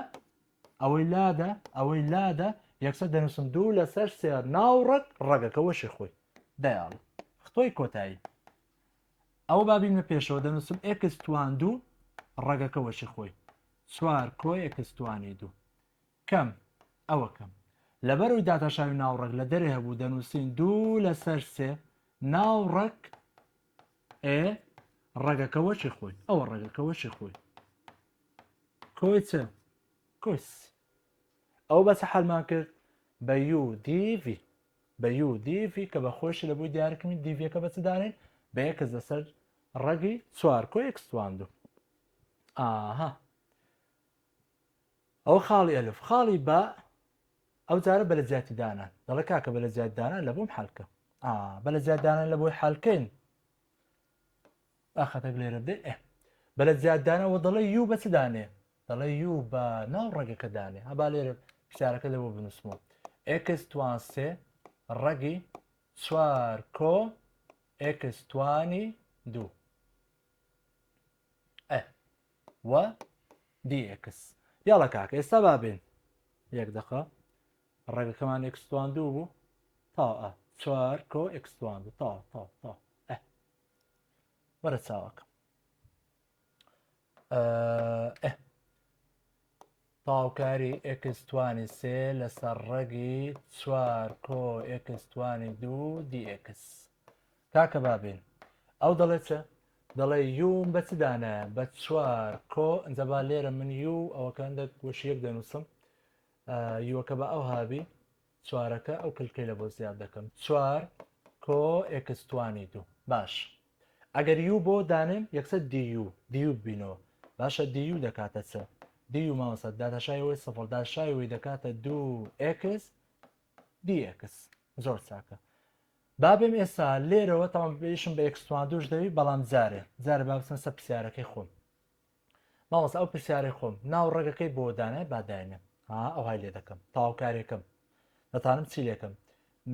ئەوەی لادە ئەوەی لادە یەکسەر دەنووسم دوو لەسەر سێ ناو ڕەگ ڕەگەکە وەشی خۆی دەیاڵ خطۆی کۆتایی ئەوە با بینمە پێشەوە دەنووسم x توان دوو ڕەگەکە وەشی خۆی چوار کۆ x توانی دوو کەم ئەوە کەم لەبەرەوەی داتاشاوی ناوڕەگ لە دەرێ هەبوو دەنووسین دوو لەسەر سێ ناوڕەگ ئێ ڕەگەکە وەکی خۆی ئەوە ڕەگەکە وەکی خۆی کۆی چ کۆی ئەوە بەس حلمان کرد بە u dv بە u dv کە بە خۆشی لە بووی دیارکمی dv یەکە بە چ دانێن بە x لەسەر ڕەگی چوار کۆ x توان دوو ئاها ئەوە خاڵی ئەلف خاڵی با ئەو جارە بە لە جیاتی دانان دەڵێ کاکە بە لە جیاتی دانان لە بۆم حلکە ئا بە لە جیاتی دانان لە بۆی حلکەین ئاخەتەک لێرە بدەین ئێ بە لە جیاتی دانەوە دەڵێ u بە چ دانێ دەڵێ u بە ناو ڕەگەکە دانێ هەبا لێرە پرسیارەکە لەوە بنووسمەوە x توان سێ ڕەگی چوار کۆ. x توانی دوو ئە و dx. یاڵە کاکە ئێستا با بێن یەک دەقە ڕێگەکەمان x توان دوو بوو تا ئە چوار کۆ x توان دوو تا تا تا ئە وەرە چاوەکەم ئە تاوکاری x توانی سێ لەسەر ڕەگی چوار کۆ x توانی دوو dx. کاکە با بێین ئەو دەڵێ چ؟ دەڵێ u م بە چ دانایە؟ بە چوار کۆ ئینجا با لێرە من u ئەوەکە هەندێک وەشی یەک دەنووسم u ەکە بە ئەو هابی چوارەکە ئەو کلکەی لە بۆ زیاد دەکەم چوار کۆ x توانی دوو باش ئەگەر u بۆ دانێم یەکسەر du du ببینەوە باشە du دەکاتە چ؟ du مامۆستا داتاشای ئەوەی سفر داشای ئەوەی دەکاتە دوو x dx زۆر چاکە با بێم ئێستا لێرەوە تەواو بێشم بە x توان دووش دەوی بەڵام جارێ جارێ با بچم سەر پرسیارەکەی خۆم مامۆستا ئەو پرسیارەی خۆم ناو ڕەگەکەی بۆ دانای با داینێم ها ئەوهای لێ دەکەم تەواوکارێکم دەتانم چی لێکەم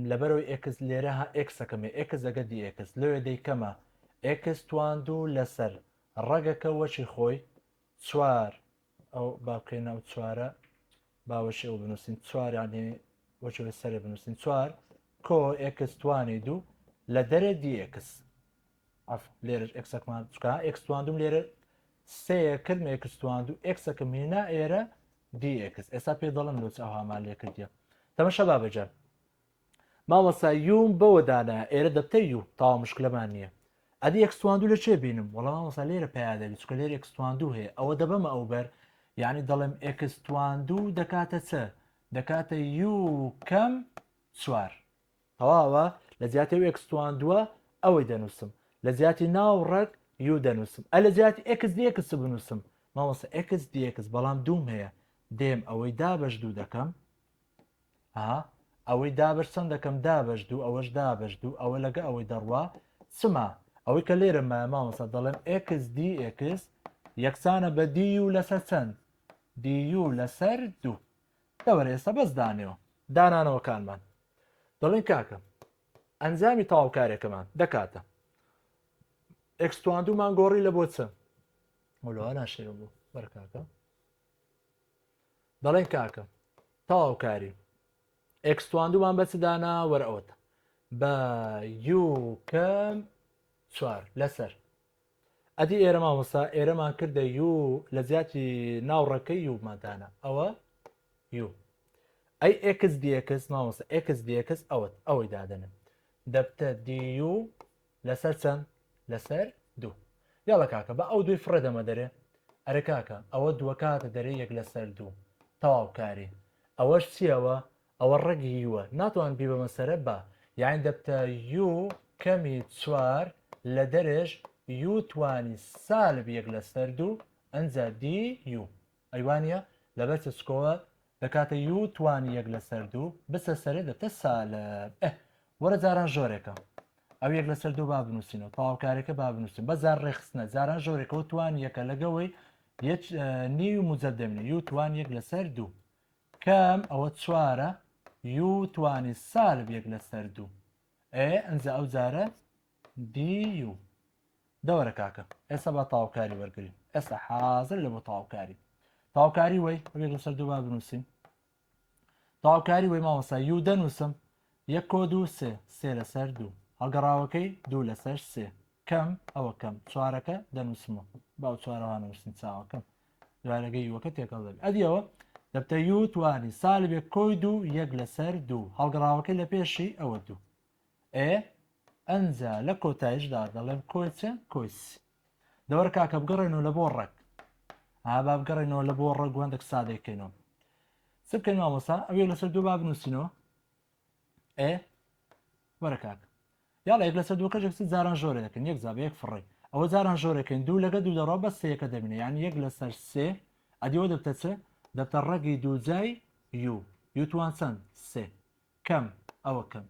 لەبەرەوەی x لێرە ها x ەکەمێ x لەگە dx لەوێ دەیکەمە x توان دوو لەسەر ڕەگەکە وەچی خۆی چوار ئەو با بکەینە ئەو چوارە باوەشی ئەو بنووسین چوار یعنی وەچەوە سەرێ بنووسین چوار کۆ x توانی دوو لە دەرێ dx ئەف لێرەش x ەکمان چکا x تواندوم لێرە سێ کردم x تواندو x ەکەم هێنا ئێرە dx ئێستا پێ دەڵم لۆچ ئەوهامان لێ کردیە تەمەشا بابەجان مامۆستا u م بەوە دانا ئێرە دەبتە u تاوا مشکلەمان نییە ئەدی x تواندوو لە چێ بینم وەڵا مامۆستا لێرە پیا دەبی چکە لێرە x تواندوو هەیە ئەوە دەبەمە ئەو بەر یعنی دەڵێم x تواندوو دەکاتە چ دەکاتە u کەم چوار تەواوە لە جیاتی ئەو x تواندووە ئەوەی دەنووسم لە جیاتی ناو ڕەگ u دەنووسم ئە لە جیاتی x dx بنووسم مامۆستا x dx بەڵام دووم هەیە دێم ئەوەی دابەش دوو دەکەم ها ئەوەی دابەش چەند دەکەم دابەش دوو ئەوەش دابەش دوو ئەوە لەگە ئەوەی دەڕوا چما ئەوەی کە لێرە مایە مامۆستا دەڵێم x dx یەکسانە بە du لەسەر چەند du لەسەر دوو دەوەرە ئێستا بەس دانێەوە دانانەوەکانمان دەڵێن کاکە ئەنجامی تەواوکارێکەمان دەکاتە x تواندومان گۆڕی لە بۆ چ وەلۆ ناشێ بوو بەرکاکە دەڵێن کاکە تەواوکاری x تواندومان بە چ دانا وەرە ئەوەتە بە u کەم چوار لەسەر ئەدی ئێرە مامۆستا ئێرەمان کردە u لە جیاتی ناوڕەکەی u مان دانا ئەوە u ئەی x dx مامۆستا x dx ئەوەت ئەوەی دادەنم دەبتە du لەسەر چەند؟ لەسەر دوو. یاڵە کاکە با ئەو دووی فڕێ دەمە دەرێ. ئەرێ کاکە ئەوە دووەکاتە دەرێ یەک لەسەر دوو. تەواو کاری. ئەوەش چیەوە؟ ئەوە ڕەگی u ە. ناتوان بیبەمە سەرە با. یانی دەبتە u کەمی چوار لە دەرێش u توانی سالب یەک لەسەر دوو ئەنجا du. ئەی وانیە؟ لەبەر چ چکۆوە دەکاتە u توانی یەک لەسەر دوو بچە سەرێ دەبتە سالب ئه وەرە جاران ژۆرێکە ئەو یەک لەسەر دوو با بنووسینەوە تەواوکارەکە با بنووسین بە جار ڕێخستنە جاران ژۆرێکەوە توان یەکە لەگەوەی یەک نیو موجەب دەمێنێ u توان یەک لەسەر دوو کەم ئەوە چوارە u توانی سالب یەک لەسەر دوو ئێ ئەنجا ئەو جارە du دەوەرە کاکە ئێستا با تاوکاری وەرگین ئێستا حازر لە بۆ تاوکاری تاوکاری وەی ئەوێک لەسەر دوو با بنووسین تاوکاری وەی مامۆستا u دەنووسم یەک کۆ دوو سێ سێ لەسەر دوو هەڵگەڕاوەکەی دوو لەسەر سێ کەم ئەوە کەم چوارەکە دەنووسمەوە باو چوارەوە نووسین چاوەکەم دوارەگە u ەکە تێکەڵ دەبێت ئەدیەوە دەبتە u توانی سالبێک کۆی دوو یەک لەسەر دوو هەڵگەڕاوەکەی لە پێشی ئەوە دوو ئێ ئەنجا لە کۆتایشدا دەڵێم کۆی چ کۆی سی دەوەرە کاکە بگەڕێنەوە لە بۆ ڕەگ ها با بگەڕێنەوە لە بۆ ڕەگ وەندێک سادەکەینەوە چ بکەین مامۆستا ئەوێ لەسەر دوو با بنووسینەوە ئێ وەرە کاکە یاڵا یەک لەسەر دووەکەش یەکسەر جاران ژۆرێ دەکەن یەک جا بە یەک فڕێ ئەوە جاران ژۆرەکەین دوو لەگە دوو دەڕوا بەس سێیەکە دەبینێ یعنی یەک لەسەر سێ ئەدیەوە دەبتە چ دەبتە ڕەگی دووجای u u توان چەند سێ کەم ئەوە کەم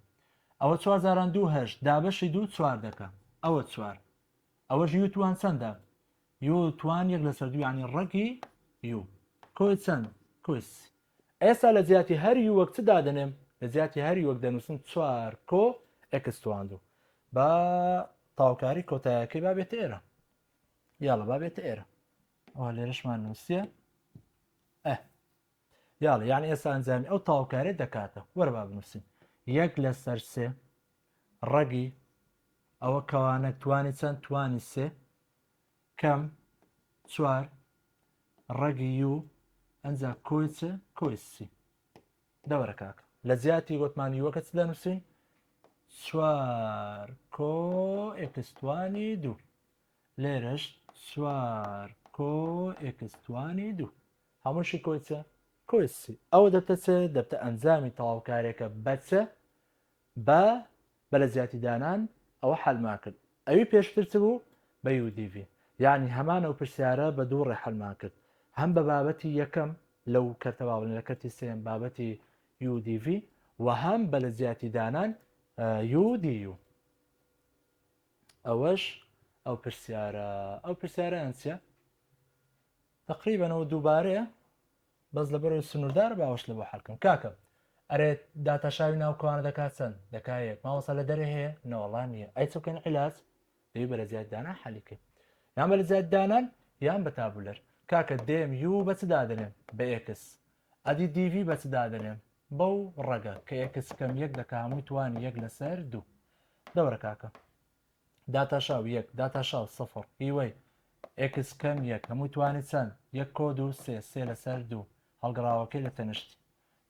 ئەوە چوار جاران دوو هەشت دابەشی دوو چوار دەکە ئەوە چوار ئەوەش u توان چەندە u توان یەک لەسەر دوو یعنی ڕەگی u کۆی چەند کۆی سی ئێستا لە جیاتی هەر u وەک چ دادەنێم لە جیاتی هەر u وەک دەنووسم چوار کۆ x توان دوو. با تاوکاری کۆتایەکەی با بێتە ئێرە یاڵە با بێتە ئێرە ئەوە لێرەشمان نووسە ئە یاڵە یان ئێستا ئەنجامی ئەو تاوکارێ دەکاتە وەرە با بنووسین یەک لەسەر سێ ڕەگی ئەوە کەوانە توانی چەند توانی سێ کەم چوار ڕەگی u ئەنجا کۆی چ کۆی سی دەوەرە کاکە لە جیاتی گۆتمان u ەکە چ دەنووسین چوار کۆ x توانی دوو لێرەش چوار کۆ x توانی دوو هەمووشی کۆی چ کۆی سی ئەوە دەبتە چ دەبتە ئەنجامی تەواوکارێکە بە چ بە بە لە جیاتی دانان ئەوە حەلمان کرد ئەوی پێشتر چ بوو بە u dv یعنی هەمان ئەو پرسیارە بە دوو ڕێ حەلمان کرد هەم بە بابەتی یەکەم لەو کەرتە با بڵێن لە کەرتی سێم بابەتی u dv و هەم بە لە جیاتی دانان u du. ئەوەش ئەو پرسیارە ئەو پرسیارەیان چیە تقریبا ئەوە دووبارەیە بەس لەبەرەوەی سنووردارە باوەش لە بۆ حەلکەم کاکە ئەرێ داتاشاوی ناو کەوانە دەکات چەند دەکا یەک مامۆستا لە دەرێ هەیە نەوەڵا نییە ئەی چ بکەین عیلاج دەبی بە لە زیاد دانان حەلیکەی یان بە لە زیاد دانان یان بە tabular کاکە دێم u بە چ دادەنێم بە x ئەدی dv بە چ دادەنێم بەو ڕەگە کە x کەم یەک دەکا هەمووی توانی یەک لەسەر دوو دەوەرە کاکە داتاشاو یەک داتاشاو سفر هیوەی x کەم یەک هەمووی توانی چەند یەک کۆ دوو سێ سێ لەسەر دوو هەڵگەڕاوەکەی لە تەنشت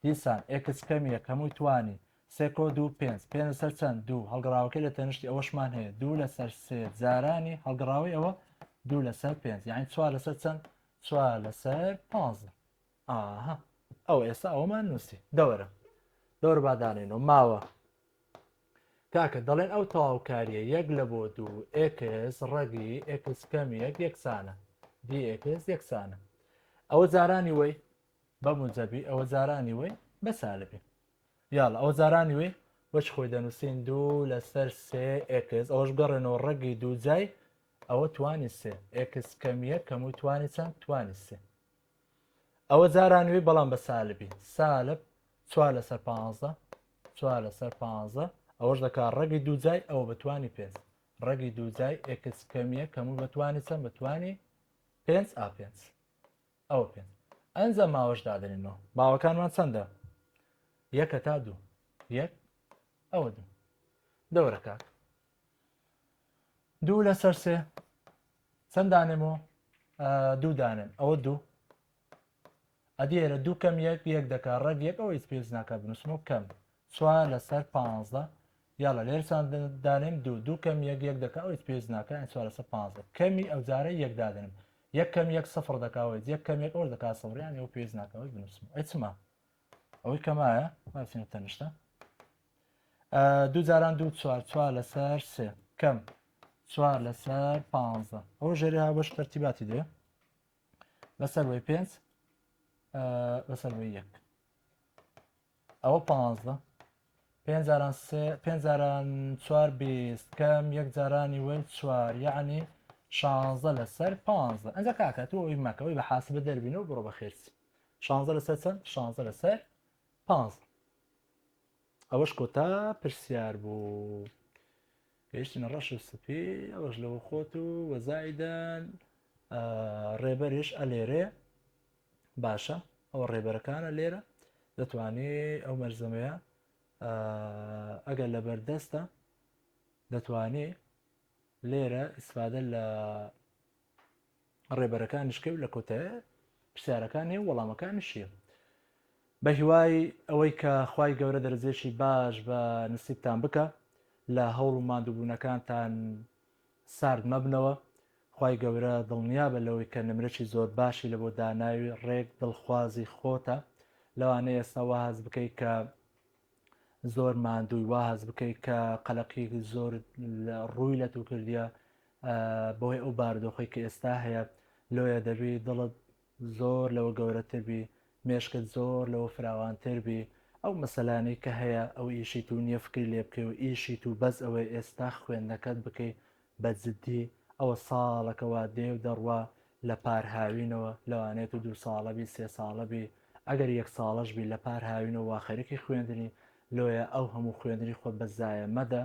دیسان x کەم یەک هەمووی توانی سێ کۆ دوو پێنج پێنج لەسەر چەند دوو هەڵگەڕاوەکەی لە تەنشتی ئەوەشمان هەیە دوو لەسەر سێ جارانی هەڵگەڕاوەی ئەوە دوو لەسەر پێنج یعنی چوار لەسەر چەند چوار لەسەر پانزە ئاها ئەو ئێستا ئەومان نووسی دەوەرە دەور بادانێنەوە ماوە کاکە دەڵێن ئەو تەواوکاریە یەک لە بۆ دوو x ڕەگی x کەم یەک یەکسانە dx یەکسانە ئەوە جارانی وەی بە موجەبی ئەوە جارانی وەی بە سالبی یاڵە ئەوە جارانی وەی وەچ خۆی دەنووسین دوو لەسەر سێ x ئەوەش گەڕێنەوە ڕەگی دوو جای ئەوە توانی سێ x کەم یەک کەمووی توانی چەند توانی سێ ئەوە جاران وی بەڵام بە سالبی سالب چوار لەسەر پانزە چوار لەسەر پانزە ئەوەش دەکات ڕەگی دوو جای ئەوە بەتوانی پێنج ڕەگی دوو جای x کەمیە کەموو بەتوانی چەند بەتوانی پێنج ئا پێنج ئەوە پێنج ئەنجا ماوەش دادەنێنەوە ماوەکانمان چەندە یەکە تا دوو یەک ئەوە دوو دەورە کاک دوو لەسەر سێ چەند دانێمەوە دوو دانێن ئەوە دوو ئەدیێرە دوو کەم یەک یەک دەکا ڕەگ یەک ئەوە هیچ پێویست ناکات بنووسمەوە کەم چوار لەسەر پانزە یاڵە لێر چەند دانێم دوو دوو کەم یەک یەک دەکا ئەوە هیچ پێویست ناکات یان چوار لەسەر پانزە کەمی ئەو جارە یەک دادەنێم یەک کەم یەک سفر دەکا ئەوە یەک کەم یەک ئەوە دەکا سفر یان ئەو پێویست ناکا ئەوەی بنووسم ئەی چما ئەوەی کەمایە با بچینە تەنیشتە دوو جاران دوو چوار چوار لەسەر سێ کەم چوار لەسەر پانزە ئەوە ژێری هاوبەش تەرتیباتی دێ بەسەر وەی پێنج بەسەر وەی یەک ئەوە پانزە پێنج جاران سێ پێنج جاران چوار بیست کەم یەک جارانی وەی چوار یعنی شانزە لەسەر پانزە ئەنجا کاکە تۆ ئەوی مەکە ئەوی بە حاسبە دەربینەوە بڕۆ بە خێرچی شانزە لەسەر چەند شانزە لەسەر پانزە ئەوەش کۆتا پرسیار بوو گەیشتنە ڕەش و سپی ئەوەش لەوە خۆت و وەزایدەن ڕێبەریش ئەلێرێ باشە ئەوە ڕێبەرەکانە لێرە دەتوانی ئەو مەرزەمەیە ئەگەر لە بەردەستە دەتوانی لێرە ئیسفادە لە ڕێبەرەکانیش کەوت لە کۆتایی پرسیارەکانی و وەڵامەکانیشی بە هیوای ئەوەی کە خوای گەورە دەرەجەیەکی باش بە نسیبتان بکە لە هەوڵ و ماندووبوونەکانتان سارد مەبنەوە خوای گەورە دڵنیابە لەوەی کە نمرەکی زۆر باشی لە بۆ داناوی ڕێک دڵخوازی خۆتە لەوانەیە ئێستا وا هەست بکەیت کە زۆر ماندووی وا هەست بکەیت کە قەلەقیەکی زۆر ڕووی لە تو کردیە بەهۆی ئەو بارودۆخەی کە ئێستا هەیە لۆیە دەبی دڵت زۆر لەوە گەورەتر بی مێشکت زۆر لەوە فراوانتر بی ئەو مەسەلانەی کە هەیە ئەو ئیشی تو نییە فکری لێ بکەی و ئیشی تو بەس ئەوەی ئێستا خوێندنەکەت بکەی بە جدی ئەوە ساڵەکە وا دێ و دەڕوا لە پار هاوینەوە لەوانەیە تو دوو ساڵە بی سێ ساڵە بی ئەگەر یەک ساڵەش بی لە پار هاوینەوە وا خەریکی خوێندنی لۆیە ئەو هەموو خوێندنی خۆت بە زایە مەدە.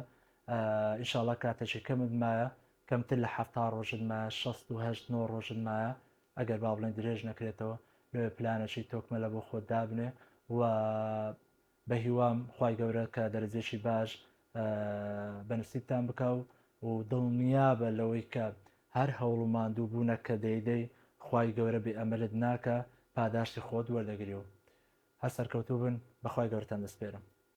ئینشاڵا کاتێکی کەمت مایە کەمتر لە 70 ڕۆژت مایە 68 نۆ ڕۆژت مایە ئەگەر با بڵێن درێژ نەکرێتەوە لەوێ پلانەکی تۆکمە لە بۆ خۆت دابنێ و بە هیوام خوای گەورە کە دەرەجەیەکی باش بە نسیبتان بکا و و دڵنیابە لەوەی کە هەر هەوڵ و ماندوو بوونە کە دەیدەی خوای گەورە بێ ئەمەلت ناکا پاداشتی خۆت وەردەگری و هەر سەرکەوتوو بن بەخوای گەورەتان دەسپێرم.